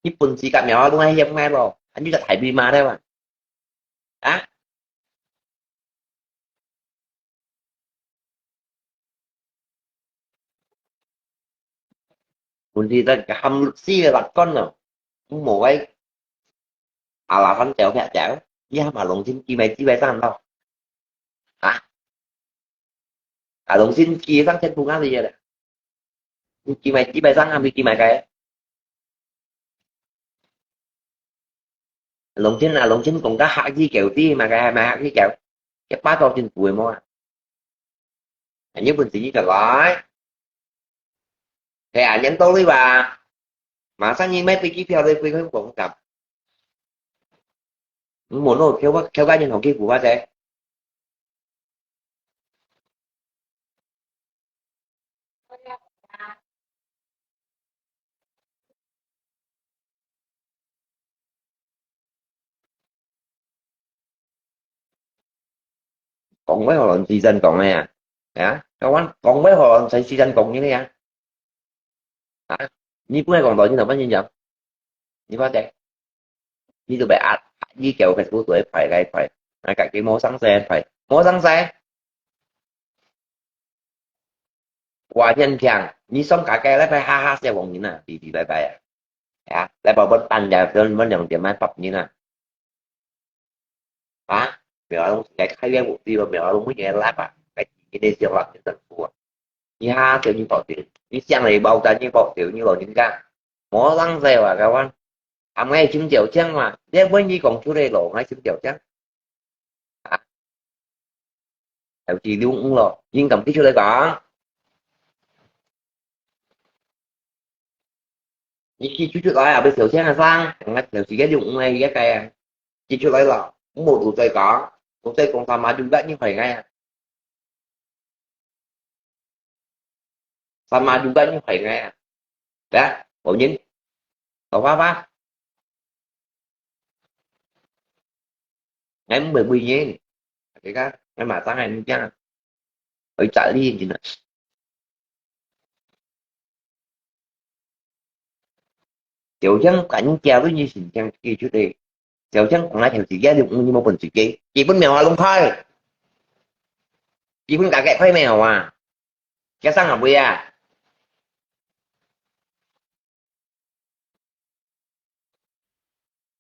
你本事敢苗啊，都愛嫌𠊎咯，你就太皮嘛，對吧？啊？ 問題在含死个辣椒咯，無个阿拉飯掉撇掉，你還嘛弄清幾買幾買上咯？啊？啊，弄清幾上千步哪裡个咧？你幾買幾買上，還沒幾買个？ 農村啊，農村講个客語叫知嘛，个係咪客語叫？一把刀真苦个無啊？你本事你就來。係啊，人到你吧，馬上你買飛機票你飛去香港。你無弄，叫我，叫我人好欺負啊，這。 講話好難自然講个啊，啊，台灣講話好難在自然講个啊。啊，你本來講到你同乜人講，你發覺，你都被壓，你叫佢都做一排該一排，啊，自己無上勢一排，無上勢。 我年輕，你上家个禮拜哈哈笑黃人啊，嗶嗶拜拜啊。啊，禮拜本單也分分兩點賣八人啊。啊，苗龍該開个目的咯，苗龍每年來吧，該今年小了真辛苦啊。你哈哈笑你保证，你想了包单你保证，你老人家，莫浪费啊，各位。俺们爱请教讲嘛，你问你讲出来咯，俺请教讲。 啊，投資六五咯，應該寄出來講。你寄出出來啊，要小心啊，生，𠊎投資个六五个一個啊，寄出來咯，無都在講，都在講三萬六百你害𠊎啊。 Sama juga你害𠊎啊。Dah，無人，老花花。𠊎毋會為人，你看，𠊎馬上𠊎毋驚啊，愛責你真啊。 小強趕緊寄落你身上寄出去。小強講啊，條時間你，你無本事寄，基本苗啊攏開，基本價格開苗啊，加上啊尾啊。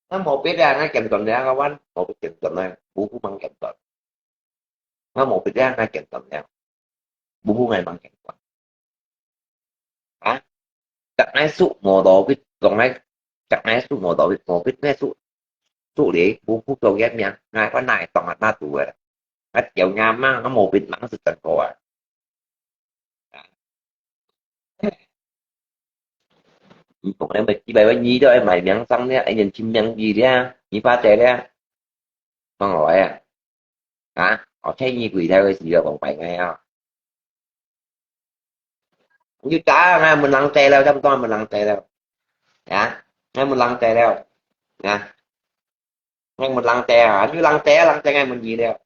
那無別个，那簡單个，阿灣無別簡單个，無不蠻簡單。 那無別个，那簡單了，無不愛蠻簡單。啊，逐个數無到佢，講來，逐个數無到佢，無別个數，數咧，無不做个名，那我哪會當啊，那做个啦。啊，條命嘛，那無別人是真好啊。 你講了，每禮拜二都愛買名聲了，一年清明節了，你發財了，放好來啊！啊，哦，天已歸頭个時候講拜𠊎啊。你打𠊎問人借了，差不多問人借了。啊，𠊎問人借了。啊，𠊎問人借啊，你人借啊，人借𠊎問你了。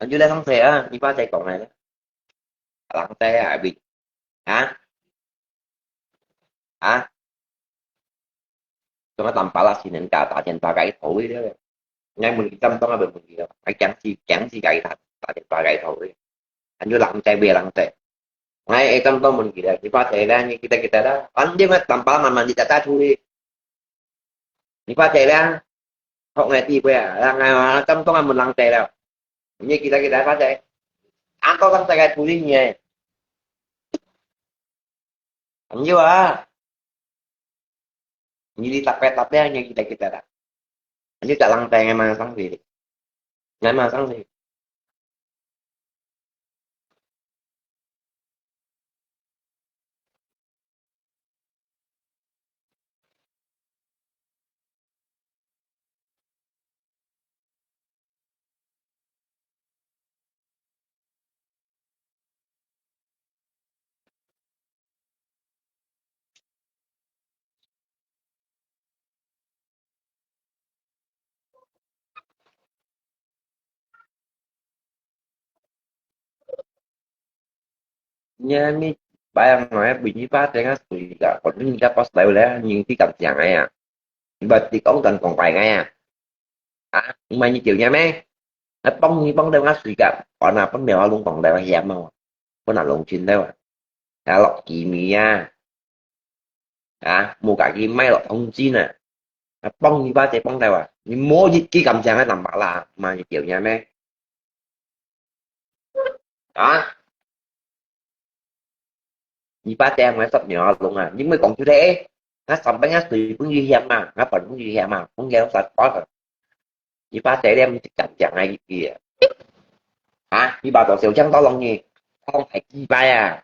你來人借啊，你把借講來了。人借啊，abi。啊？啊？ Tengah tampal lah si nengka tajen pakai tau dia. Ngai mun kita tengah bermun dia. Ai kiang si kiang si kai ta tajen pakai tau dia. Anju lang tai be lang tai. Ngai ai tam tong mun kita. Di pa tai lah ni kita kita lah. Kan dia ngai tampal man man di tata thui. Di pa tai lah. Hok ngai ti be lah ngai tam tong mun lang tai lah. Ni kita kita pa tai. Ang tong lang tai kai thui ni ai. Anju ah. Ni di tapet tapet ni kita kita lah. Anju tak lang tai ngai mang sang si. Ngai mang sang si. Nya mi bayang ngai bunyi pa tengah sui ka kon ni ka pas lai le ni ti kam siang ai ya. Ba ti kong kan kong pai ngai ya. Ah, mai ni kiu nya me. Ngai pong ni pong tengah sui ka. Kon na pong de wa lung kong de wa hiam ma. Kon na lung chin de wa. Ya lok ki mi ya. 啊，無家己買落通知呢。啊，幫你把這幫台灣，你無一句感謝个人嘛啦，嘛一條嘢咩？啊？你把這樣个十年啊，弄啊，你莫講出來，啊，上班啊，水分危險嘛，啊，本分危險嘛，風險啥多个。你把這樣講講啊一句啊，啊，你把多少錢到弄你，當太雞掰啊！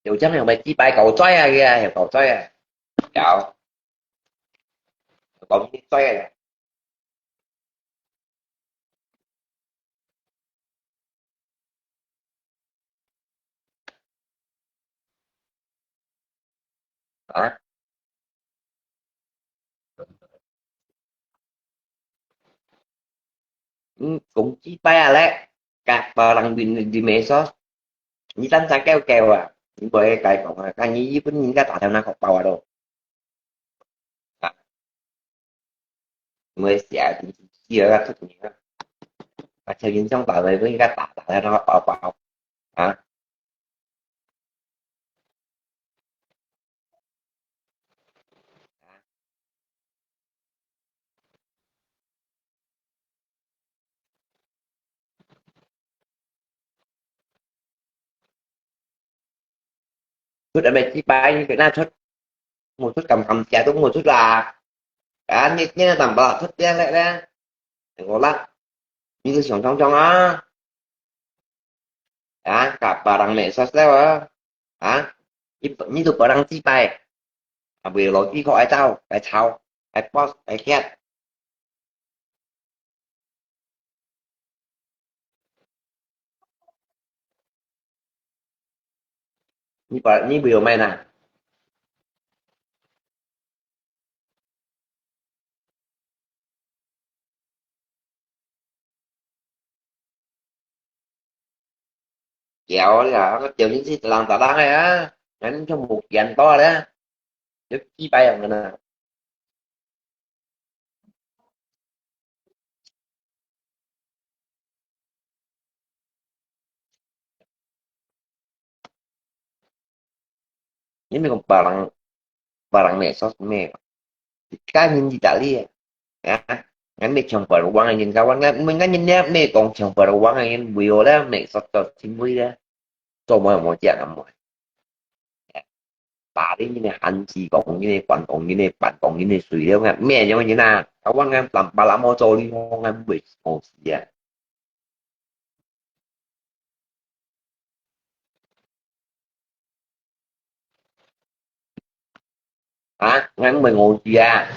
有張有咪幾百狗追啊，佢啊，有狗追啊，有，有狗追啊。啊？ 嗯，講幾擺啊咧，甲別人面，面面說，你單單叫叫啊，你毋會該講啊，看你一般人家打電話學包啊咯。啊，毋會寫，寫啊，出名啊，啊，超人上打的，分人家打，打電話包包啊。 出啊，每幾擺你給他出，無出敢敢寫都無出啦。啊，你，你那怎麼出這樣咧？我啦，你就想想想啊。 啊，甲別人medsos了啊，啊，你，你都別人幾擺，啊，為了幾個愛走，愛吵，愛boss，愛嚇。你把，你為了咩呢？ Kéo là nó kéo những gì làng tả đang này á. Ngắn trong một kiện to đấy á. Nếu chi bay ở người nào. Ini kong parang, parang medsos me. Ka ngin di tali ya. Ya, ngăn mê chồng pơ ruang ngin kawan ngăn, mê ngăn ngin nè mê kong chồng pơ ruang ngin bùi ô lê mê sot to chim bùi lê. Cho môi môi chia ngăn môi. Tali ngin nè hàn chi kong ngin nè, quan kong ngin nè, bản kong ngin nè, sui lê ngăn mê yong ngin na. Kawan ngăn tăm pa lam ô cho li mô ngăn bùi ô si ya. 啊，𠊎毋會餓死啊。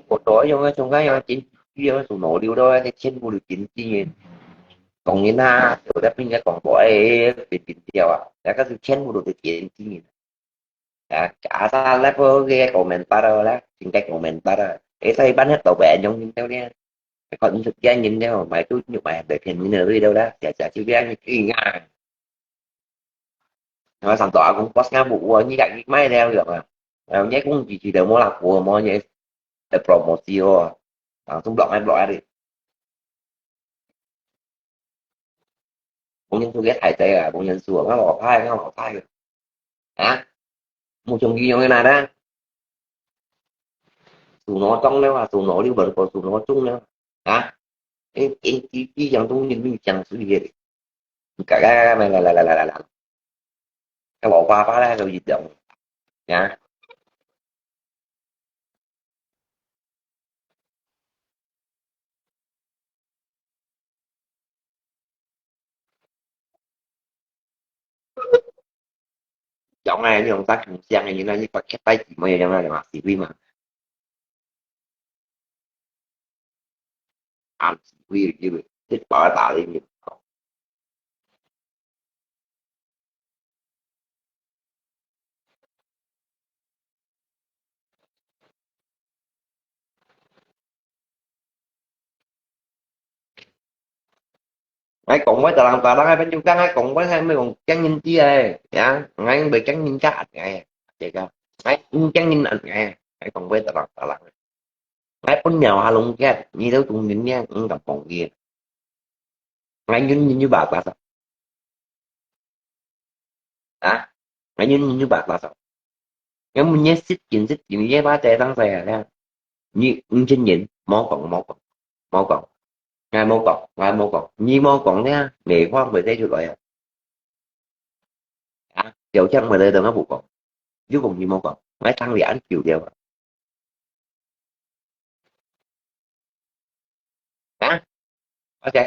我都用个中间用金，用个手脑流的，全部都金子的。讲人啊，有的平个广播，哎，被禁掉啊，那个是全部都是金子的。啊，asal level个 komentar 啦，应该 komentar 啦。哎，所以班那都不用用掉呢。看你是骗人的，买都你买被骗人的对了啦，假假就这样去啊。 Nga sang to akong post nga bu wo ni ka ni mai leo yo nga. Leo ni kung ji ji de mo la bu mo ni de promosi wo. Langsung blok ai blok ai. Bung yang su ge thai zai a, bung yang su nga lo thai, nga lo thai. Ha? Mu chung ji yong na da. Su no tong leo a, su no liu ba ko su no chung leo. Ha? Ê, ê, ê, ê, yang tung yin yin yang sui ye. Ka, ka, ka, la, la, la, la, la, la. Ka lo pa pa la, ka yi dong. Ya. Yang ai, ni ong ta kung siang ai, ni na ni pa ke tai ji mo yang ai ma si wi ma. An si wi wi, ti pa ta li ni. Ai kong wai talang talang ai pen juga ai kong wai ai mei kong kiang yin ti ai, ya, ai mei kiang yin ka ai, ya ka. Ai kiang yin ai, ai kong wai talang talang. Ai pun miao ha long kiat, ni tau tung yin ni, ang kam pong ye. Ai yun yin yu ba ta sa. Ha? Ai yun yin yu ba ta sa. Ai mun ye sit kin sit kin ye ba te tang sa ya. Ni ung chen yin, mo kong, mo kong, mo kong. Ai mo kong, ai mo kong. Ni mo kong ya, mei huang mei te chu lo ya. Ha? Kiao kiang mei le dong a bu kong. Yu kong ni mo kong. Ai tang li an kiu liao. Ha? Ok.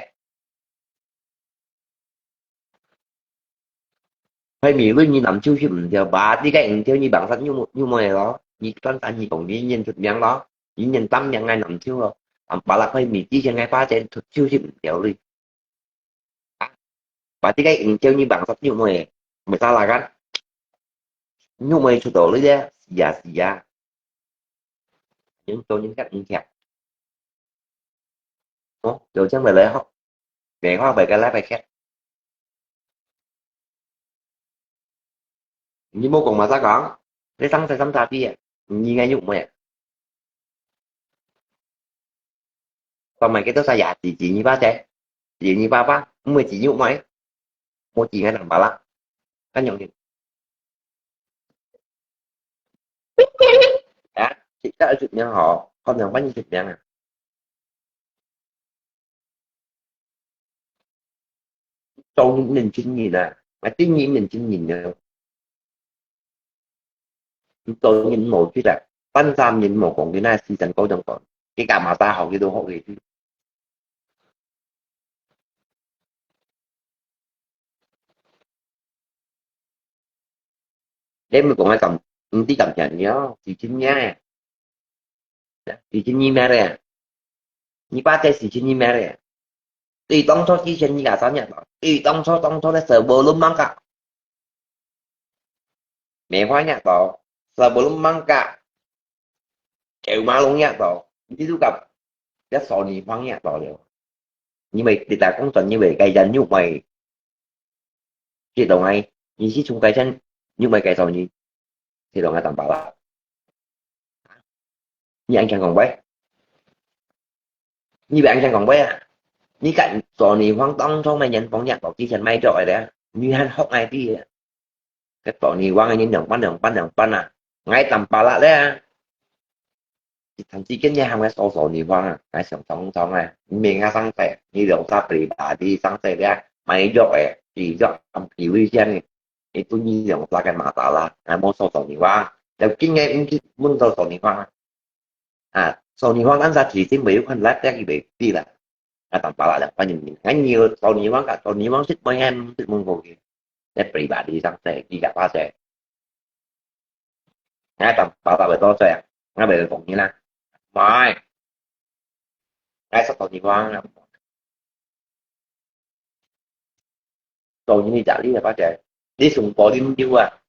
Hai mi lui ni nam chiu hip mtiao, ba ti kai ing tiao ni bang sat nyu nyu mo lo. Ni tuan tan ni kong ni nyen thut miang lo. Ni nyen tam miang ngai nam chiu lo. Am ba lak hai mi ti chen ngai pa chen thut chiu hip mtiao lui. Ba ti kai ing tiao ni bang sat nyu mo. Mei sa la kan. Nyu mo chu to lui de. Sia sia. Những tôi những cách những thiệt. Ủa, rồi chắc mày lấy không? Để hoa bảy cái lá bài khác. Ni mo kong ma sa kong. Ni sang sa sam sa ti. Ni ngai yuk mo. Kong mai ke to sa ya ti ti ni ba te. Ti ni ba ba. Mo ti yuk mo. Mo ti ngai nang ba la. Kan yong ni. Ya, kita ajuk yang ho. Kong yang ban ajuk yang. Tau ni nen chin ni na. Ati ni nen chin ni na. Tau ni mo ti la. Ban sam ni mo kong ni na si san kau jang kong. Ki ka ma ta ho ki do ho ki. Em mui kong ai kam, ung ti kam thian ni oh, si chin ni ai. Si chin ni meh le. Ni ba te si chin ni meh le. Ti tong cho ti chen ni ka sa ni to. Ti tong cho tong cho le sebelum mangka. Mei hua ni to. Sebelum mangka. Kêu ma long ni to. Ni tu kap. Ya so ni huang ni to liao. Ni mei ti ta kong son ni mei kai jan ni mei. Ti dong ai. Ni si chung kai jan ni mei kai so ni. Ti dong ai tam ba la. Ni an kiang kong bai. Ni bai an kiang kong bai a. Ni kan so ni huang tong cho mei nyen pong ni to ti chen mai cho ai de. Ni han hok ai ti. Cái tội ni wang ni nang pan nang pan nang pan à. Ngai tam pa la le. 但係今日喊𠊎掃掃地方啊，𠊎想當當啊，你明啊生仔，你兩隻pribadi生仔咧，買藥誒，醫藥含幾位先誒，你分你兩隻个masalah，𠊎無掃掃地方，就今日毋去問掃掃地方啊。啊，掃地方咱儕提醒袂有看來得佢袂知啦。啊，當巴拉兩塊人民，𠊎你掃地方个，掃地方識問，識問過去，這pribadi生仔，幾个巴仔。啊，當巴拉會多歲啊？𠊎袂講你啦，毋係，𠊎掃地方啊。 做你隻你个發展，你上過啉酒啊？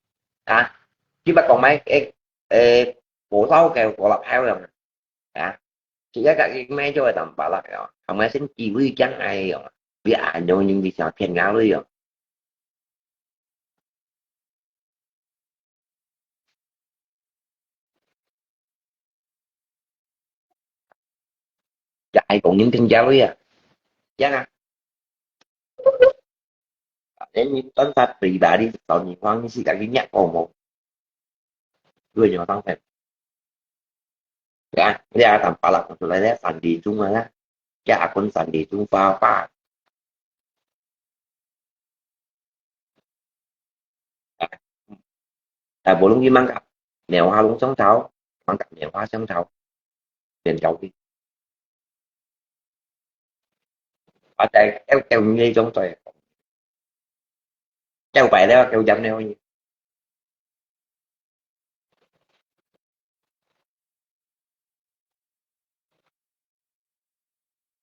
啊？你捌講買，誒，誒，無燒个五粒香樣啊？啊？自家家己買咗个淡白啦，哦，係咪先機會將來樣啊？你恁樣你想騙人類樣？ 也係講人聽假話啊，這樣啊。連你當下嘴巴你找你方式，家己捏過無？如果有當下，對啊，你啊，當巴拉講出來咧，三點鐘啊啦，這阿公三點鐘發發。 啊，無論佢吂甲，苗下攏相投，吂甲苗下相投，變交易。啊，在叫叫你種在，叫白了，叫飲了。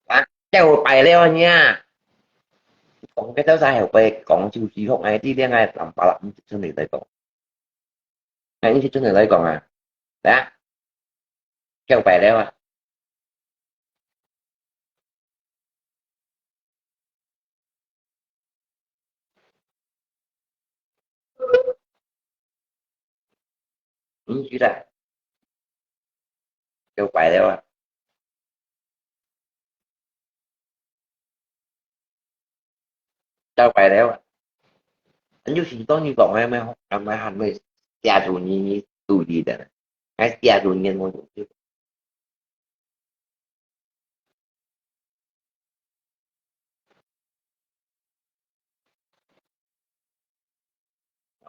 啊，叫白了呢。講个到啥後背講就係學𠊎啲戀愛，南巴拉毋識真个來講。𠊎毋識真个來講啊，來啊，叫白了啊。 毋知啦，叫白了啊。叫白了啊。你有時當你講个咩，還會還會寫出你你肚裡的，還寫出你个東西。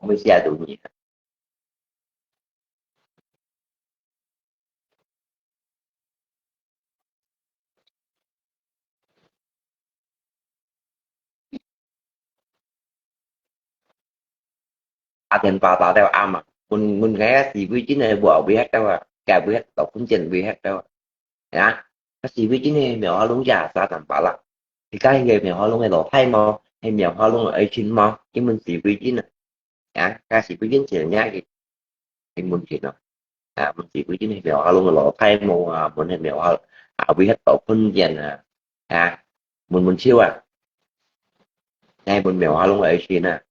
會寫到你。 打電話打到阿嫲，問問个是非真个無會曉到啊，該會曉到分辨會曉到啊。啊，該是非真个苗下攏也沙當巴拉，你看个苗下攏个老太無，係苗下攏个愛情無，根本是非真啊。啊，該是非真正个，根本是咯。 啊，問是非真个苗下攏个老太無啊，問个苗下啊，會曉到分辨啊，啊，問問手啊，哎，問苗下攏个愛情啊，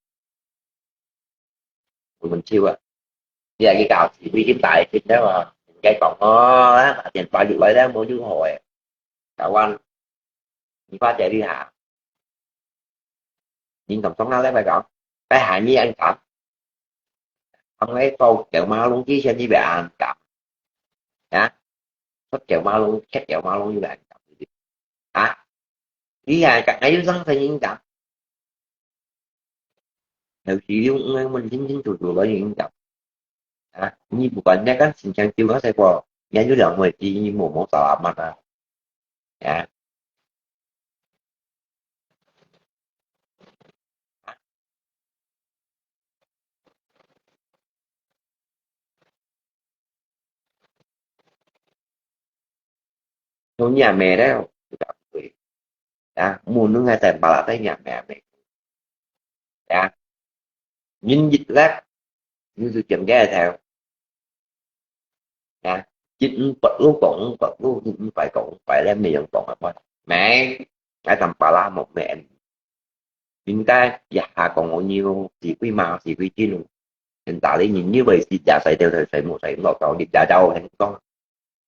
問問手啊，你愛去教是非真大个真了啊，人家講哦，啊，電話入來了，無就好誒，台灣，你發覺你哈，人講講啊，來來講，該下你安講。 Ang ai tau kiau malung ti siya ni ba ang kam. Ya? Sot kiau malung, chat kiau malung ni ba ang kam. Ha? Iya, ka ngayon sang sa yung kam. Nagsiyo ng mga manjinjin tutuloy yung kam. Ha? Ni bukan niya kan sincang tiyo kasi po. Yan yung lang mo, di mo mo salamat ha. Ya. 有若妹了，啊，無論係在巴拉在若妹妹，啊，人一粒，你就點个頭，啊，一五八路講五八路，一五八講五八，你沒有講啊，沒，來當巴拉無咩。 應該一下講我有是非嘛，是非真咯。現在你人以為是假才對對，誰無誰落到你假假我跟你講。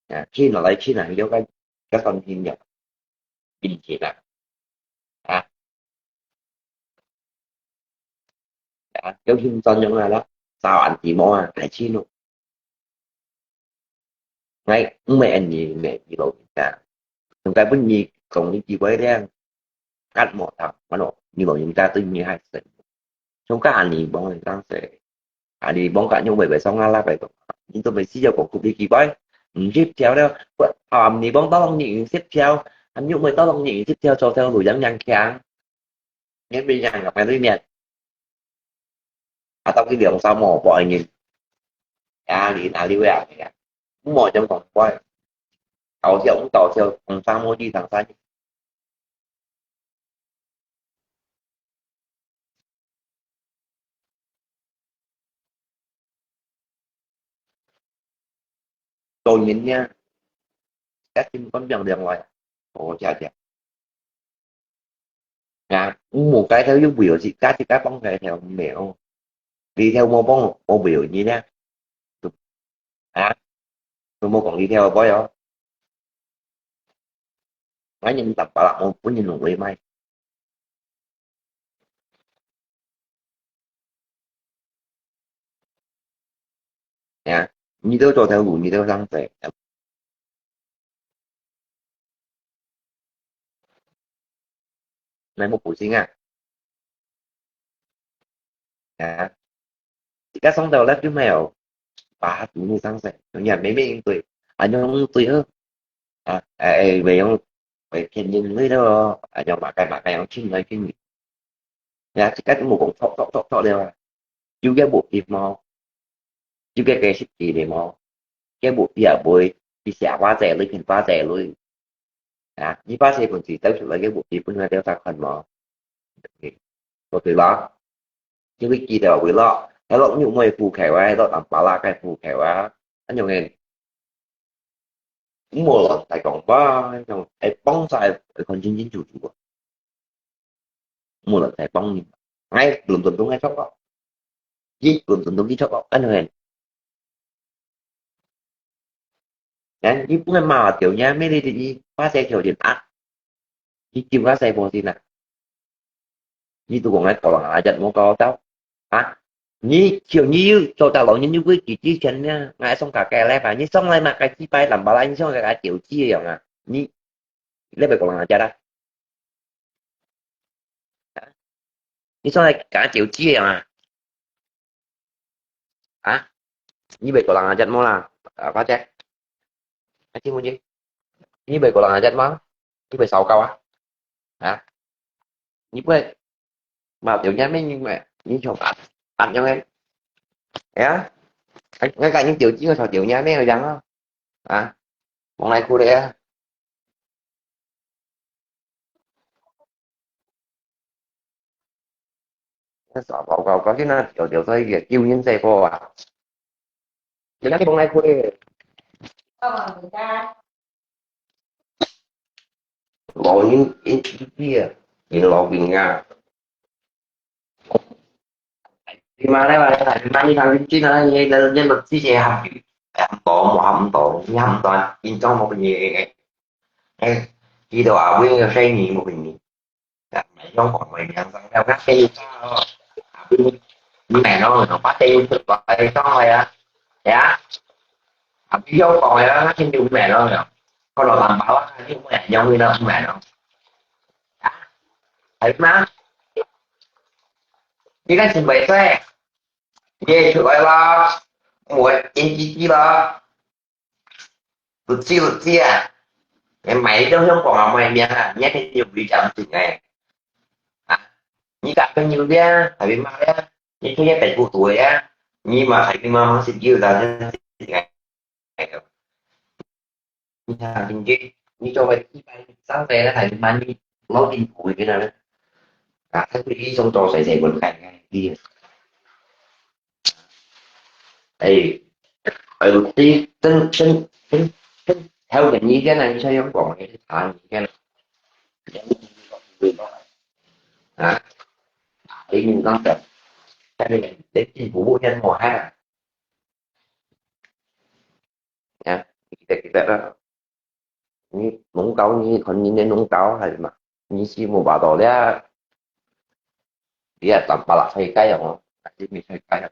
啊，去哪來去哪，你就該該算聽了，運氣啦。啊，啊，有運算用啊啦，早安提莫啊，來去咯。，𠊎毋係恁樣，毋係你老人家，應該分你講你機會咧，感冒他，完了，你老人家對你還是，像該恁樣講，當時，啊，你講該樣會會上啊啦，會講，你都未需要講佢機會，毋識跳了，不，啊，你講到你毋識跳，啊，你會到你毋識跳，做跳路樣樣強。 面面相个面對面。啊，到底兩三毛半銀，啊，你哪里會啊？毋好將講怪，搞笑毋搞笑，講三毛二三三。做人呢，一定分兩兩位，哦，謝謝。啊，無該條又會有自家自家幫該條命哦，你條無幫，我會有你呢。啊，都無講你條會哦。 𠊎人十八啦，𠊎本人弄會賣。呀，你都做頭路，你都上勢。來，無補充啊。 啊，自家上到了就沒有，把他堵路上勢，人家明明對，啊，用對哦，啊，哎，哎，沒用，哎，騙人對了哦，啊，用馬該馬該，用騙來騙去。呀，自家就無講錯錯錯錯了啊，有个無ผิ無，有个个是對的無，个無ผิ也會，佢寫花仔類，騙花仔類。 啊，你把細本事走出來个武器分佢了啥看無？OK，做對啦。因為佢條會落，係落玉妹虎口啊，係落南巴拉个虎口啊，恁樣个，無論大講吧，恁樣，哎，幫晒，看清清楚楚啊。 無論在幫你，哎，倫敦都愛錯過，日本倫敦都錯過，恁樣。哎，你不能罵掉人家，沒得你發財條件啊，你丟下財寶先啊，你都講愛搞人啊，人無搞到啊，你就你又做到老人又會幾幾錢呢？愛送大家來吧，你送來嘛，該幾百兩百啦，你送來該九幾樣啊，你，你會搞人啊，家啦。 你上來敢九G啊？啊？你會過人啊，隻無啦？啊，花姐，啊，聽不見？你會過人啊，隻無？你會燒高啊？啊？你不會？嘛，有人咩？你咩？你像啊，啊，樣个？哎呀，哎，我感觉九G个烧酒人咩有样啊？啊？往来哭的呀？ 那啥，搞搞搞，现在有有这个救援这个啊，人家地方来哭的。老人一一个，你老兵啊。你妈来嘛，你妈你看你进来，你你你你这些哈，哎，唔到，我唔到，你唔到，紧张我给你，哎，哎，记得啊，我有生意我给你。 啊，用講話名聲了，較細聲哦。啊，毋免咯，用把聲出來講話啊，係啊。啊，毋用講話啊，較清楚毋免咯，看到人包啊，你毋免用佢咯，毋免咯。啊，係嘛？你看真袂使，你也出來啦，我演幾句啦。 Lucia，Lucia啊，你買一張香港啊，買名啊，你還有理想型哎。啊，你个朋友咧，還會罵咧，你天天北部肚的啊，你嘛還會罵罵是有的，你看，你看，你做个一百三十个，還會罵你老病苦的呢。啊，他是一种做谁谁不看看，你。 哎，哎，你真真真真，還有个意見呢？你想要講个，你談意見啊？啊，你你講个，但是你政府不先我看啊？啊，你得给他，你弄高，你看你那弄高还是嘛？你是没办法了，你也打不了，太该样哦，还是没太该样。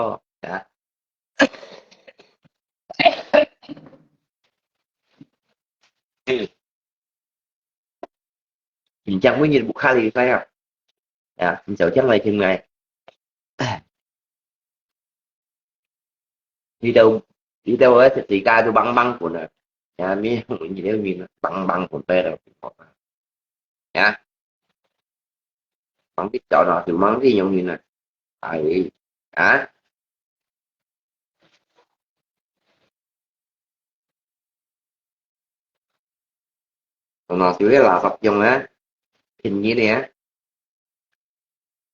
到，啊。嗯。緊張每日屋下裡个啊，啊，你就將來聽來。哎，你兜，你兜个自家都忙忙滾啊，啊，每日你兜面忙忙滾，拜了，啊。 Măng biết chọn nó thì măng đi nhung nhìn nè. Ai, à. Nó thì là tập trung á. Hình như nè.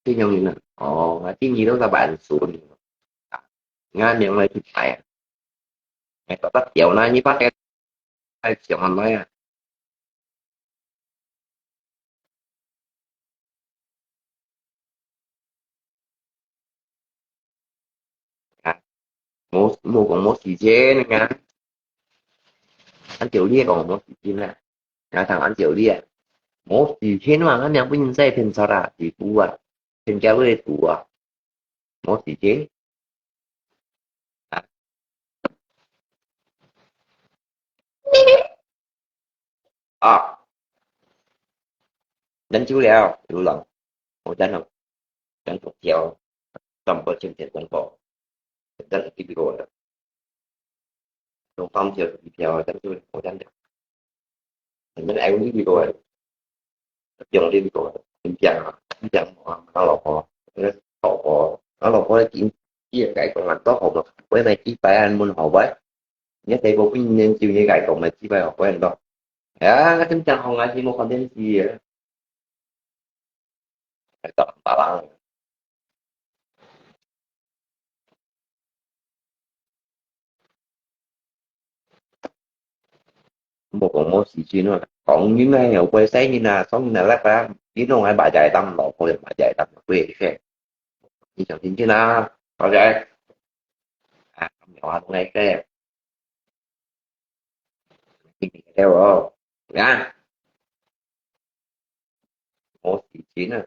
Đi nhung nhìn nè. Ồ, mà đi nhìn nó là bạn xuống. Ngã miệng này thì phải. Mày có tắt kiểu nó như bác em. Ai, kiểu mà nói à. À, 無，無講無時間啊。恁久你講無時間啊？啊，同恁久你啊，無時間嘛，恁樣不能再騙錯啦，是不啊？騙假會賭啊，無時間。啊。 啊，恁久了，有人，我等下，等下跳，轉播，先先轉播，等下去過了，用放票去票，等下我等下，等下愛用去過了，用力過了，你講啊，你講啊，我老婆，我老婆，我老婆已經，伊个改工人都好了，我買幾百萬問好不好？你个地步比人少，你个講乜知擺哦，不然多。哎呀，真正好，𠊎係無看電視个。哎，當巴郎。無講無時間啊，講人啊，有個細人啊，上人啊，來吧，你弄來買隻擔咯，可能買隻擔，貴一些。你小心點啊，小姐。啊，有啊，弄來个。你了哦，呀，無時間啊。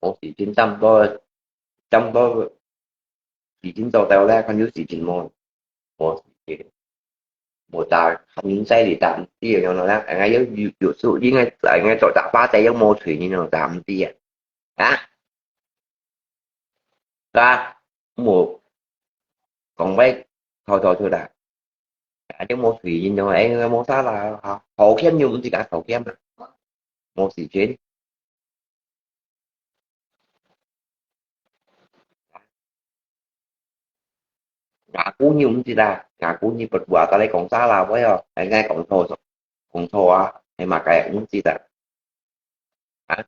無時間差毋多，差毋多時間做到咧，看有時間無，無時間。無打，看人在裡打，毋知樣樣啦。哎呀，有，有，有時候應該，應該做打巴仔，有無水，你能打毋知啊？啊？是吧？無，講話偷偷出來。啊，就無水，你懂嗎？哎，無啥啦，好，好欠又毋知講好欠啊。無時間。Ngaku你毋知啦，ngaku你berdua tadi講salah，喂哦，哎，應該講錯，講錯啊，哎嘛，該毋知啦。啊？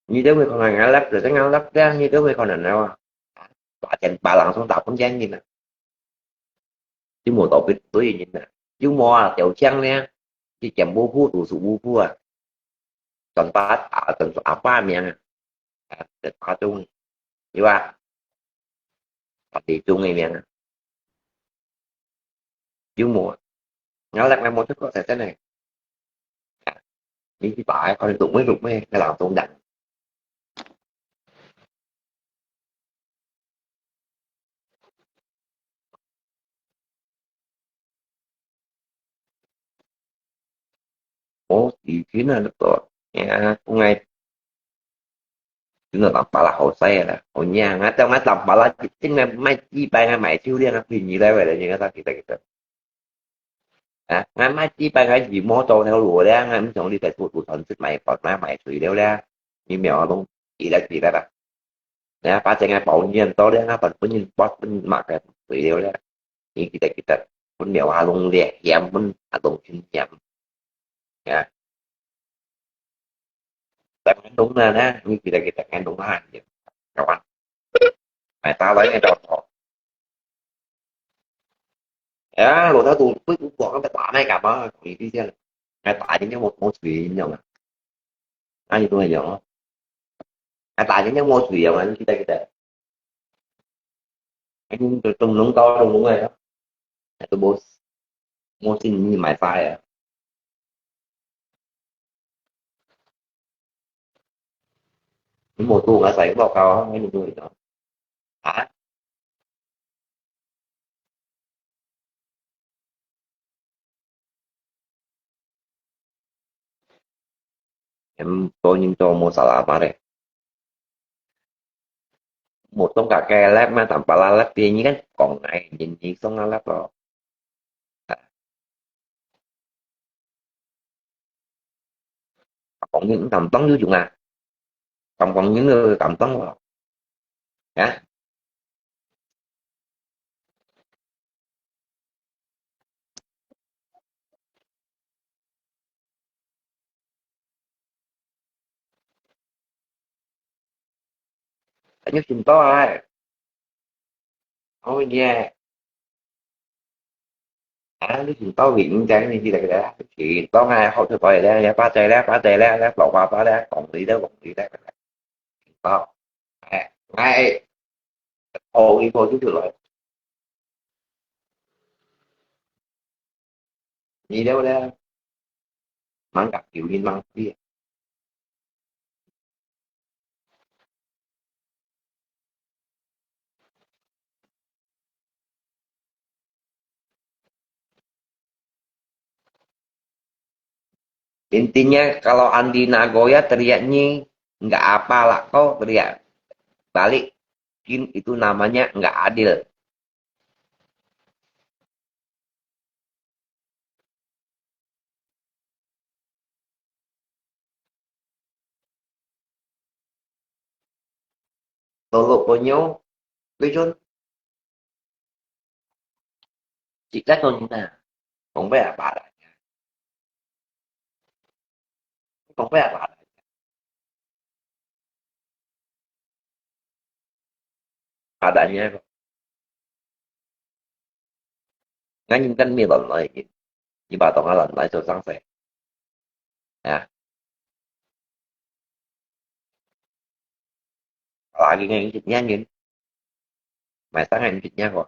你都會可能ngalap，就係ngalap咧，你都會可能啊。Ba-，巴郎送打分錢你呢。又無到別對人啊，又無啊，條槍呢，去見無辜，讀書無辜啊，轉八啊，轉阿爸名啊，啊，這誇張，對吧？法律中个名啊，又無啊，ngalap無出過，真真个。你去打，可能讀咩讀咩，个人中人。 無時間啊，都，哎呀，講个，真个人巴拉好使啊啦，好命啊，叫𠊎人巴拉，真个買幾百个買手鏈啊，便宜來个，你看他kita kita。啊，𠊎買幾百个羽毛做條路咧，𠊎毋想你在做做船隻買，買買水了咧，你苗啊，攏一粒一粒啊。 Nè, ba-, 正个包煙多咧，啊，分，分人剝，分人抹个肥料咧。你記得，記得，分苗下弄咧，鹽分啊，弄清鹽。啊，但係弄啦，呢，你記得，記得，該弄下鹽，有啊。哎，打來个就好。哎呀，老頭都，不，不，不，打那幹嘛？你這樣，哎，打人家我，我嘴，你知道嗎？ 啊，你都會用哦。啊，大人家無水用啊，你記得記得。啊，你都，都攏到攏攏个，啊，都無，無錢你買花啊。你無做，𠊎使報告啊，你都會用。啊？ Em, to nyin to mo salama re. Mo tong ka ke lep ma tam pala lep ti nyi kan kong ai nyin nyi song a lep lo. Kong nyin tam tong yu jung a. Tam kong nyin tam tong lo. Ya. Anh nhớ trình to ai. Ôi nhẹ. À, nó trình to vì những cái này chỉ là cái đó. Trình to ngay hậu thư gọi là, là ba tê là, ba tê là, là bỏ qua ba là, cộng lý đó, cộng lý đó. Trình to. À, ngay, ô, ý cô chứ rồi. Đi đâu đó. Mang gặp kiểu nhìn mang kia. Intinya, kalau Andi Nagoya teriaknya, nggak apa lah, kau teriak balik. mungkin itu namanya nggak adil. Tolok konyo, Luzon. Sikla to nina. Kong bai apa adanya. Kong bai apa adanya. Adanya ko. Ngan yin kan mi lon lai yin. Iba tong alan lai so sang se. Ya. Lagi ngan yin yin. Mai sang ngan yin yin ko.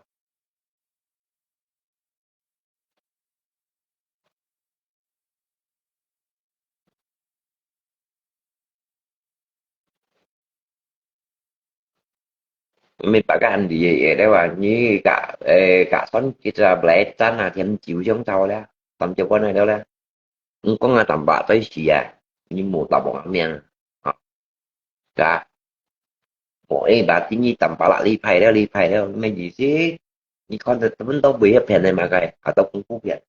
Mì bá kah hàn đi ye, ye lé wa, nyi kah, eh, kah son kit sa blai chan a, thiam chiu xiong chau lé, tam chiu quan lé lé. Ung kong a tam bá toi si a, nyi mu tam bong miang. Ha. Kah. Mo eh, bá ti nyi tam bá la li phai lé, li phai lé, mê gì si. Nyi kon ta, ta bun to bui hiệp phiền lé ma kai, ha to kung fu phiền.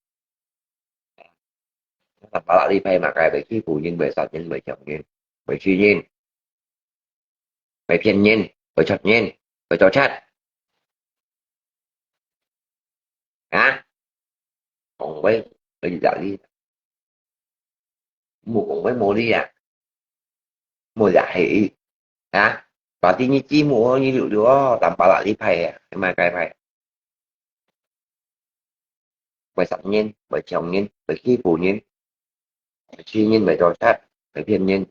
Tam bá la li phai ma kai, bui khi fu nyin, bui sat nyin, bui chok nyin, bui si nyin. Bui phiền nyin, bui chok nyin, bui chok chat. Hả? Kong bai, bai dí dí. Mu kong bai mu dí à? Mu dí à hei. Hả? Bá ti nyi chi mu nyi liu liu, tam bá la li phai à, ma kai phai. Bui sat nyin, bui chok nyin, bui khi fu nyin, bui si nyin, bui chok chat, bui phiền nyin.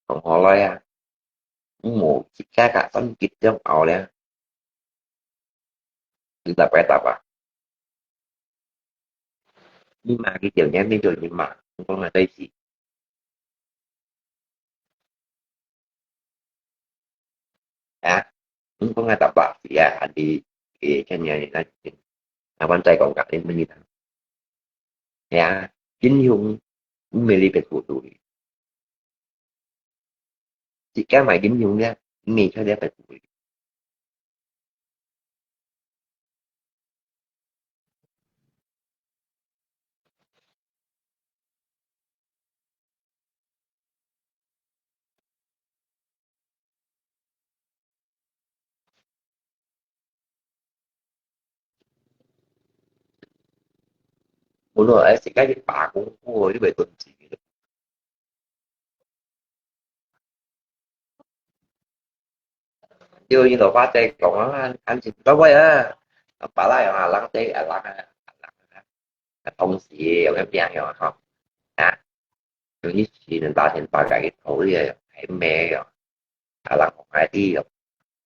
Kong hò loi a. Mu, chik ka ka son kit trong ao lé. Lu ta pai ta ba. Ni ma ki chiu nyan ni chiu ni ma. Kong ma tai si. Ya. Kong ma ta ba si ya. Adi. Eh, kan ya ni na. Awan tai kong ka ni meni ta. Ya,金融毋係你別個道理。自家買金融咧，毋係出了別個道理。無論係自家去打工，你會頓時。就你老爸在講啊，安安全到位啊，把那樣啊，人在啊，人啊，人啊，同時有个病了哈，啊，有一些人打电话给你投的，还没有，啊，人讲还是有，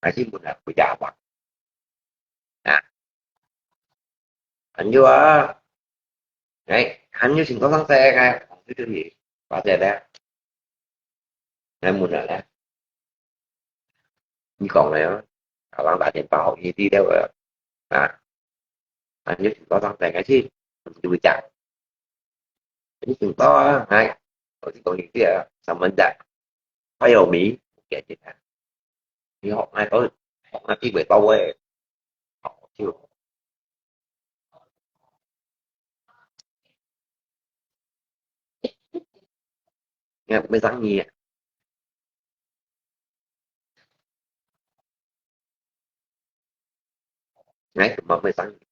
还是不能回家吧，啊，很久啊，哎，很久请多上车，哎，就就是，发现了。 來問啊咧，你講咧，啊，人打電話學佢知了啊，啊，啊，你多張病个去，你會講，你聽到啊，哎，我就講你知啊，什麼的，快有名，我感覺他，你學那個，學那地位到位，好就。 你看，沒生意啊。哎，怎麼會生意？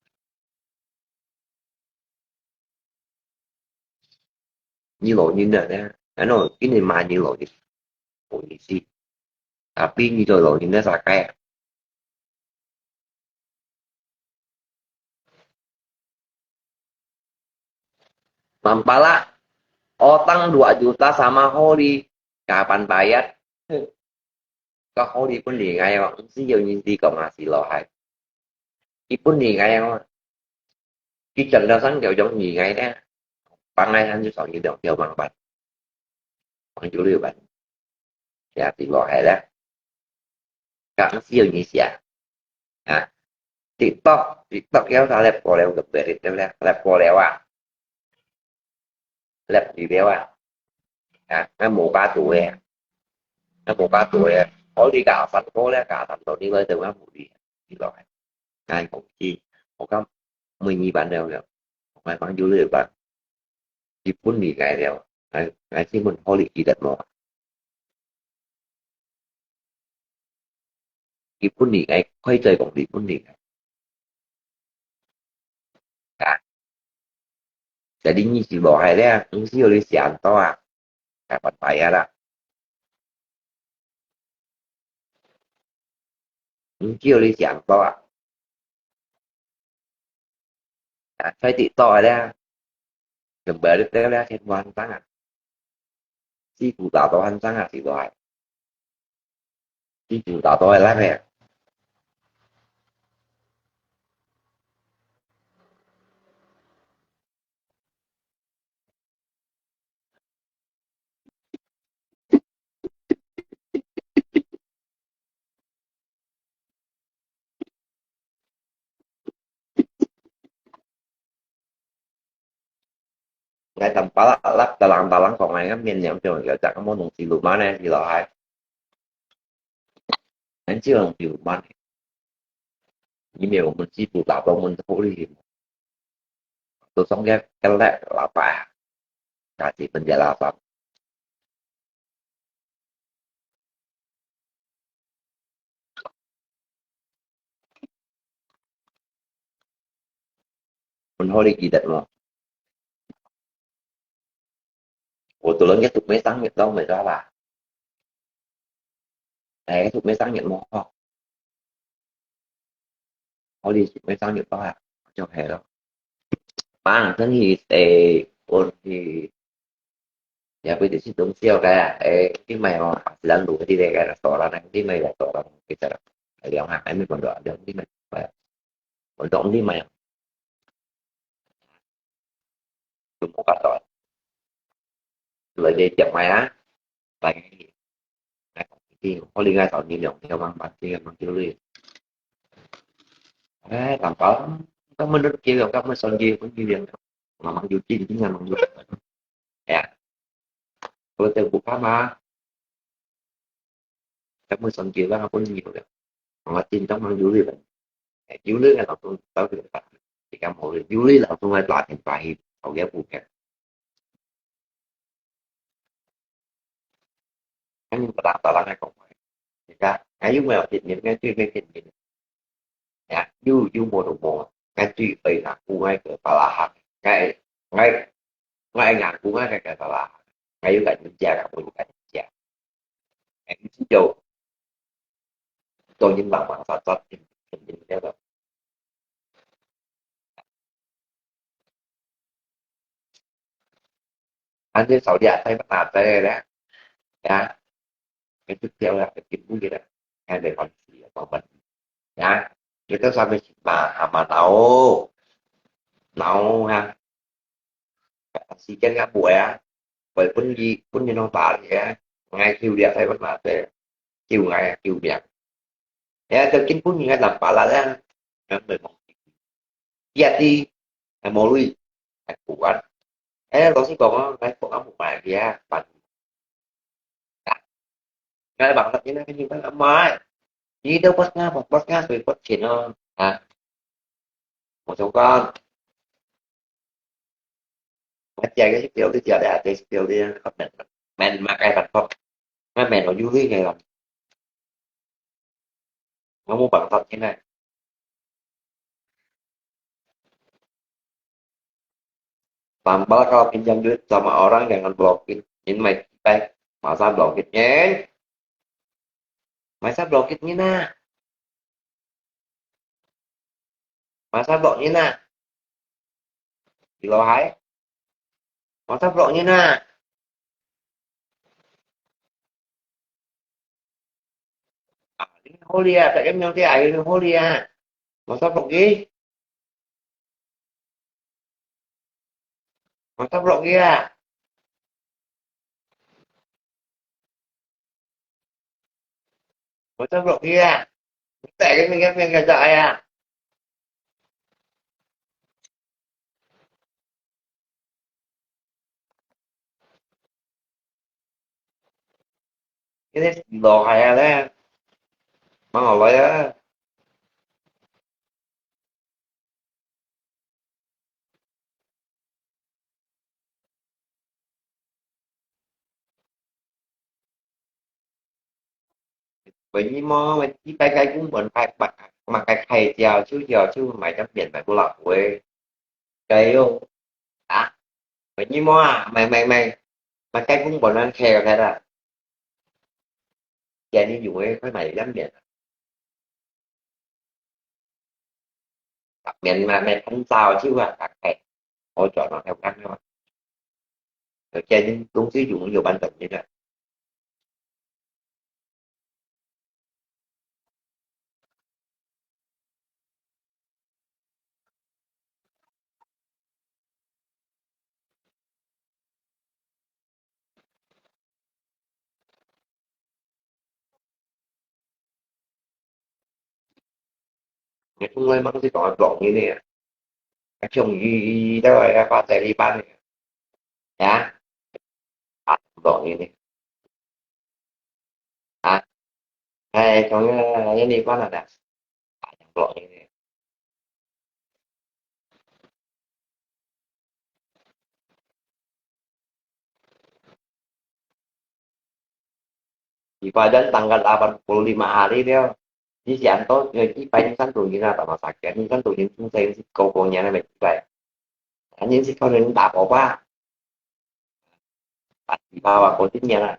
你老人了呢？然後今年買你老人，不好意思，啊，比你做老人的啥个啊？ Mampala, utang dua juta sama Holi, kapan bayar? Ka Holi pun li ngai wa, si yo ni si ko ma si lo hai. Ipun ni ngai wa. Ki chan da sang yo yong ni ngai da. Pang ngai han ju song ni dong yo mang ban. Pang ju liu ban. Ya, ti lo hai la. Ka si yo ni sia. Ha. TikTok, TikTok yau sa lep ko leo ke berit lep lep, lep ko leo a. Lep di leo a. Ha, ngan mo ka tu e. 該無加多个，我哩加三個咧，加三個，你來等下無理，你來，𠊎講起，𠊎講每日班了了，𠊎講有哩班，日本哩𠊎了，𠊎𠊎請問好哩記得無？日本哩𠊎開嘴講日本哩𠊎。啊，jadi你是無害咧，毋知有你想到啊，該拜拜啊啦。毋知有你想到啊，啊，在TikTok个咧，全部你咧，天天晚上啊，師傅打到晚上啊，是無害。 你就打到來个。𠊎當巴拉拉，大人大人講，𠊎个面量就有隻，無東西路慢呢，是咯，還。恁少東西路慢呢。你沒有，我們西部打到我們這裡，都上个个來喇叭，家己分家喇叭。 問好你記得無？我都能get讀咩生日都沒辦法。哎，讀咩生日無？好你讀咩生日都啊，就係咯。Bang，生日，哎，我去 也不一定是中小个，哎，你買哦，是咱路个，你个个，restoran，你买restoran，kita，哎，兩下，哎，没讲到，两，你买，哎，我讲你买哦，就无法度，来这店买啊，来，哎，我另外找你两条，慢慢，这个慢慢来。哎，难搞，咱们都给了，咱们手机分你两条，慢慢就进，进啊，慢慢就。 哎呀，我等不怕嘛，咱们上街让他不牛了，我真正忙有的人，哎，有的人老公到这个打，你看我有的老公来打电话去，讨要不干。 恁樣不打打人个講話。你看，還有沒有騙人？應該最會騙人。呀，有，有無就無。𠊎最愛硬估𠊎个巴拉哈，𠊎，𠊎，𠊎愛硬估𠊎个个巴拉哈，𠊎有甲人食个，無有甲人食。哎，你就做人忙忙雜雜，天天了。 Anjir saudia tai mata tai le. Ya. Itu dia lah, itu dia lah. Ada kondisi apa pun. Ya. Kita sampai sini, sama tahu. Tahu ha. 時間也無啊，會分佢，分佢弄打理啊。𠊎救了台灣嘛，這救𠊎啊，救命。哎呀，就根本應該兩百啦，這樣，人袂忘記。第二，還無鐳，還不管。哎，老實講啊，𠊎講啊，無買个啊，辦。 Ngai bangsa ini kan juga mai. Ini dah pas ngah, pas ngah, sui pas chin oh. Ha. Một số con. Mà chạy cái spell đi, chạy để cái spell đi, không men. Men mà cái bật không. Mà men nó vui cái lắm. Nó mua bằng thật thế này. Tambah kalau pinjam duit sama orang, jangan blokir. Ini mai, masa blokir, nyeng? Masa blokir ni nak? Masa blok ni nak? Di lo hai? Masa blok ni nak? Ah, ini holi ya, tak kami nanti air holi ya. Masa blok ni? Masa blok ni ya? Masa blok ni ya? Tak kami kami kata ayah. 你這死老害啊咧，慢慢來啊！喂，你莫，喂，你拜个公門拜，拜，嘛个開掉，就掉，就買張免買不了，喂，加油啊！喂，你莫啊，買买买，買个公門啊，開了開了，给你用个，快买一张免。 面嘛，面很早就啊，大概我做到要干了。而且你东西用有完整的了。你从来没去搞网银的啊？还像鱼鱼的啊，发财一般的啊？啊？啊，网银的啊？哎，从来没去搞的啊？啊，网银的。 Ibadan tanggal delapan puluh lima hari dia. Ni si Anto, eh, ibai ni santo ni na tama sakit. Ni santo ni sung saya si kau kau ni na mai ibai. Ni si kau ni tak apa apa. Pasti bawa kau ni na.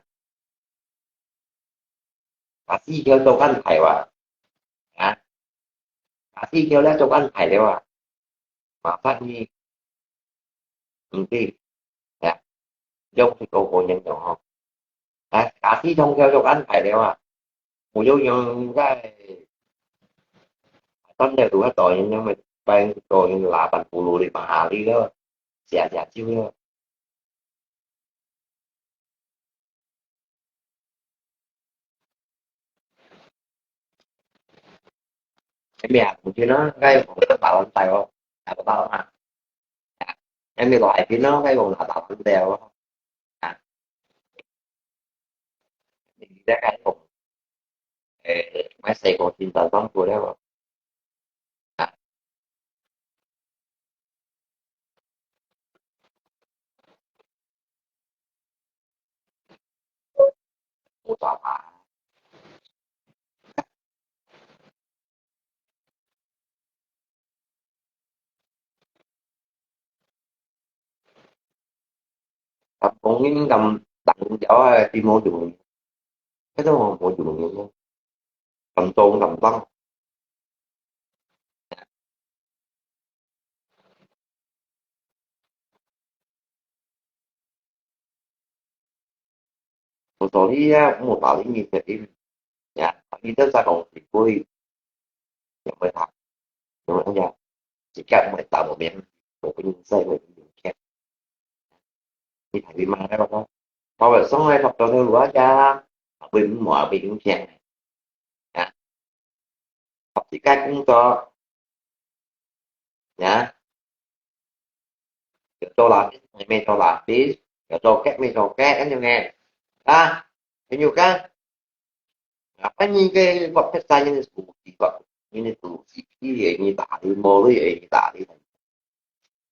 Pasti kau tu kan Taiwan. Ha? Pasti kau lah tu kan Taiwan. Masa ni. Hindi. Ya. Yung si kau kau ni ho. 啊，假使通宵就安排了啊，無有用个，當然有法度，因為拜到用lapan puluh lima hari咯，寫寫酒咯。咩啊？毋知啦，該用打打蛋仔哦，打打蛋啊。 Em mi lo ai pin no, cái vòng là đọc cũng đều á. À. Mình đi cái vòng. Ê, máy xe còn tin tờ tóm tôi đấy mà. À. Mô tô hả? 啊，講緊咁等咗啊，佢無用，該種無用嘅，咁做咁當。 Motor iya, motor ini jadi. Ya, tapi itu saya kong sipui. Yang mereka, yang mereka, jika mereka mau main, mau penyelesai, mau penyelesai. Ini dari mana, Bapak? Bapak, saya mau foto dulu aja. Apa ini mau apa ini? Ya. Học自家工作，呀，要做latis，咪做latis，要做cake，咪做cake，恁樣个，啊，恁樣个，啊，反正个我拍晒人个手機，我人个手機，人打你，無你，人打你，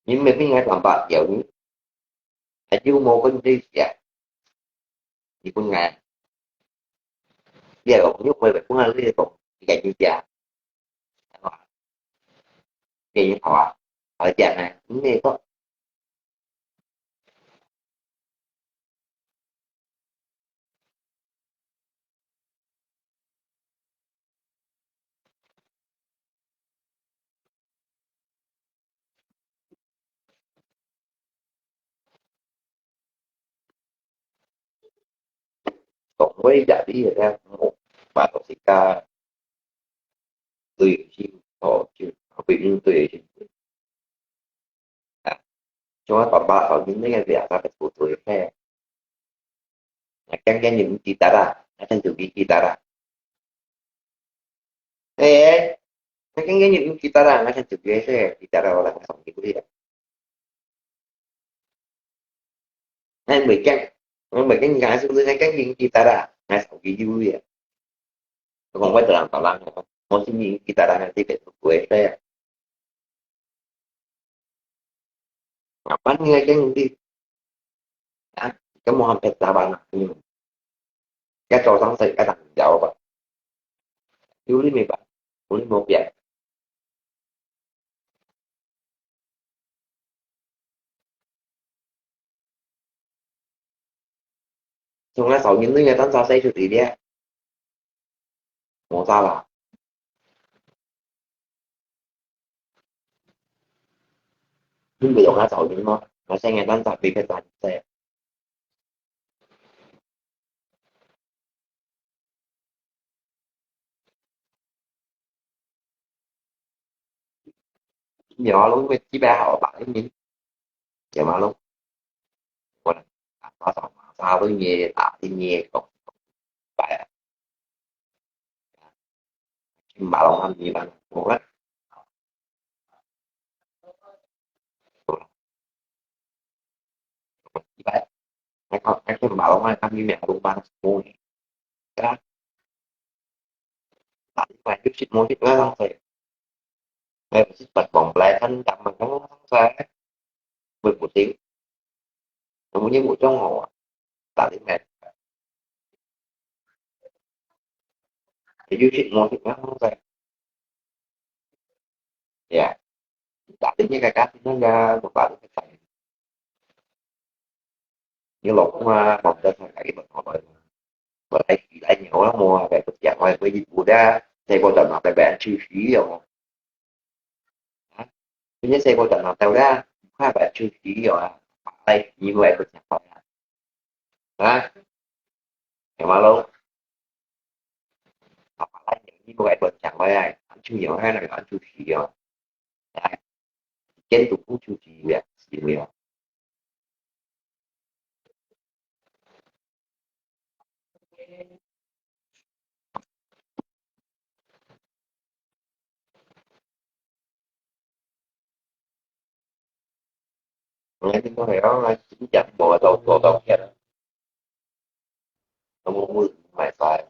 人咪變个三百條呢。 Ayu mo kun ti sia. Ipun ngai. Dia lo nyu mo kun ngai le to. Ikai ni sia. Dia ni hawa. Hawa sia ngai. Ni to. Tong wei jadi ya mo. Ba to si ka. Tui si to ju. Bi in tui si. 啊，像我爸爸頭先那個兩個不對嘿，啊，剛剛你們記得啦，啊，真就記得啦。誒，啊，剛剛你們記得啦，啊，真就記得啦，我來送你个。哎，每個，我每個人講是不是？啊，剛剛你們記得啦。，𠊎手機有个。我講我一個人打人，我心裡一個人在這邊不會這樣。Ngapain ngai keng di? Ha? Kamu hampir lawan aku. Ya, kau sang saya kadang jawab. Yuli mi ba? Yuli mau biar. Sungai Saoyin tu ya tan sa sai sudah dia. Mau salah. Hindi ko nga Saoyin mo. Masaya nga tan sa bibit sa sai. 有啊，攏會基本好吧，因為有嘛攏，我打打打打，都也打的也搞白啊，去马龙啊，你把我了，一百，那个那个马龙啊，他们两个都蛮多的，对啊。Tapi banyak sih mau sih nggak selesai. Nggak sih pas bom belasan sama kan selesai. Berputing. Namanya mau cong mau. Tadi men. Banyak sih mau sih nggak selesai. Ya. Tadinya kakak itu nggak mau balik ke sana. Như lộc mà bọc ra thằng cái bật họ rồi. Bật ai kỳ lại nhiều lắm mua về bật giặc ngoài với dịch vụ đa. Thầy cô chọn mặt tại bạn trừ phí rồi. Hả? Thứ nhất thầy cô chọn mặt tàu đa. Hai bạn trừ phí rồi. Đây, như vậy bật giặc ngoài. Hả? Em alo. Apa lain yang ini bukan buat yang lain. Ancu yang lain ada ancu sih ya. Ya. Ken tu pun cuci ya, sih ya. Ngai tin ko heo ngai chính chắn bộ tàu tàu tàu kia. Tàu mua mua mãi sai.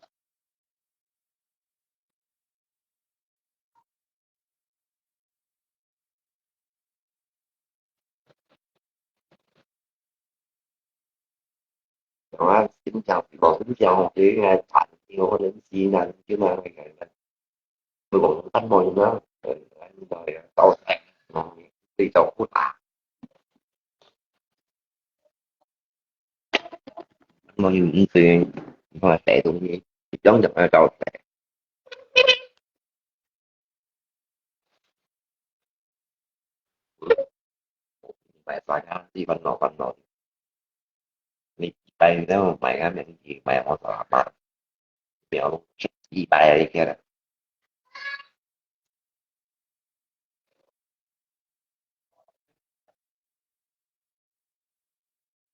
Đó, xin chào quý vị, xin chào cái, à, bạn yêu đến gì là chứ mà ngày ngày là tôi cũng tắt môi nữa. Ờ, rồi, à, tàu xe, à, đi tàu quốc tế. Môi như cũng tùy, nhưng mà tệ tụi gì, chống giặc ở tàu xe. Mày phải ra đi văn nọ văn nọ. Mày tay đó mày á, mày gì mày không sao mà. Mày không chỉ tay đi kia.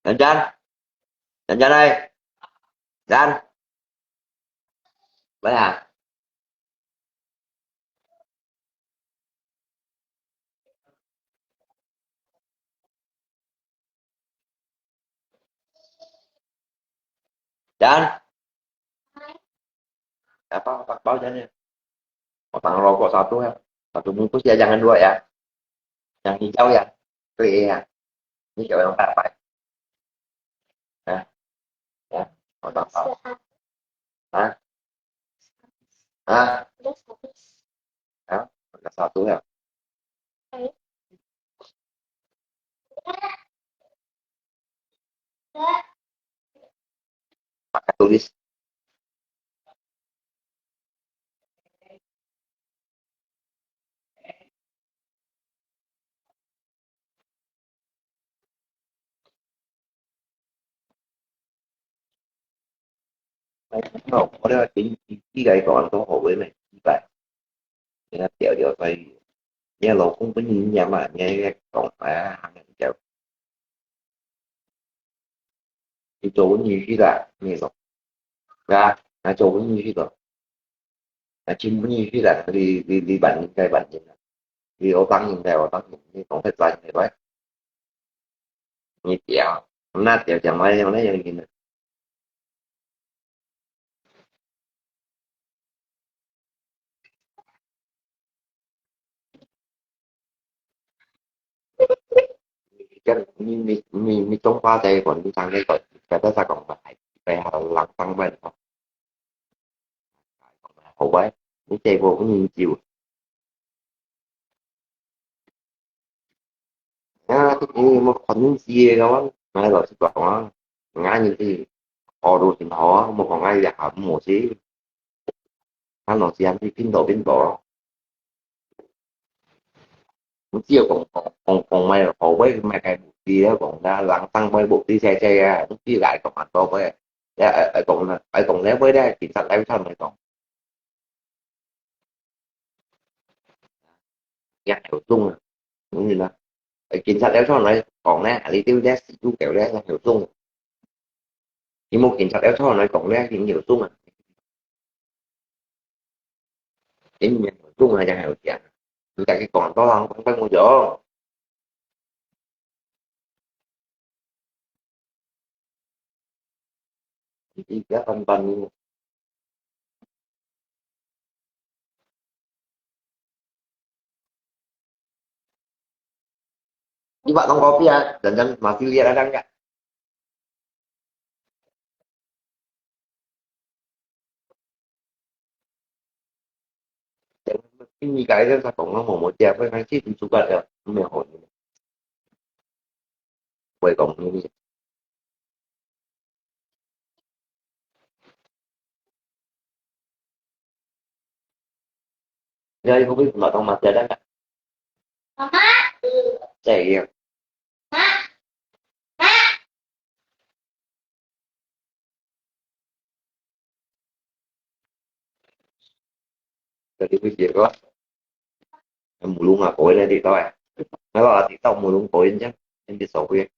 Chán chán. Chán chán đây. Chán. Vậy hả? Dan. Apa, apa, apa aja nih? Otang rokok satu ya. Satu bungkus ya, jangan dua ya. Yang hijau ya. Klik ya. Ini siapa yang tak apa? Ya. Ya. Otang apa? Hah? Hah? Ya, ada satu ya. Pakai tulis. Không, có đứa chính cái cái cái còn có hội với mày như vậy. Nên là tiểu điều phải nghe lầu không có nhìn nhà mà nghe còn phải hàng ngày kiểu đi chỗ như thế là nghe rồi. Ra, là chỗ như thế rồi. Là chính như thế là đi đi đi bạn cái bạn như là đi ở tăng như thế ở tăng như thế còn phải là như vậy. Như tiểu, nó tiểu chẳng may nó như thế này. 跟你你你你中华在管理上个个个个在讲个，哎，哎呀，人上班哦，好喂，你这个不能救。啊，你没看见个，我，我老实讲啊，俺就是好多挺好啊，没讲俺也没事。 啊，老师啊，你顛倒顛倒咯。你只要講講講講，買好買買个目的咧，講啦，人生買目的細細啊，你只要講啊，多買，愛愛講啦，愛講咧，買咧，其實咧，上來講，也有用啊，明白嗎？誒，警察咧，上來講咧，你對咧，死豬狗咧，也有用。你無警察咧，上來講咧，你有用啊。 你毋係用啊，就係有錢。你家己講多行講分我用。你而家分分你。你把弄kopi啊，人家masih lihat ada enggak? 你个个啥讲啊，我冇食，我讲去你煮个了，没有好的。我讲你，你还有个什么东西啊？妈妈，这样。 Jadi video ko, mulung ako na dito eh. Nalo dito mulung ko yun dyan. Hindi so ko yun.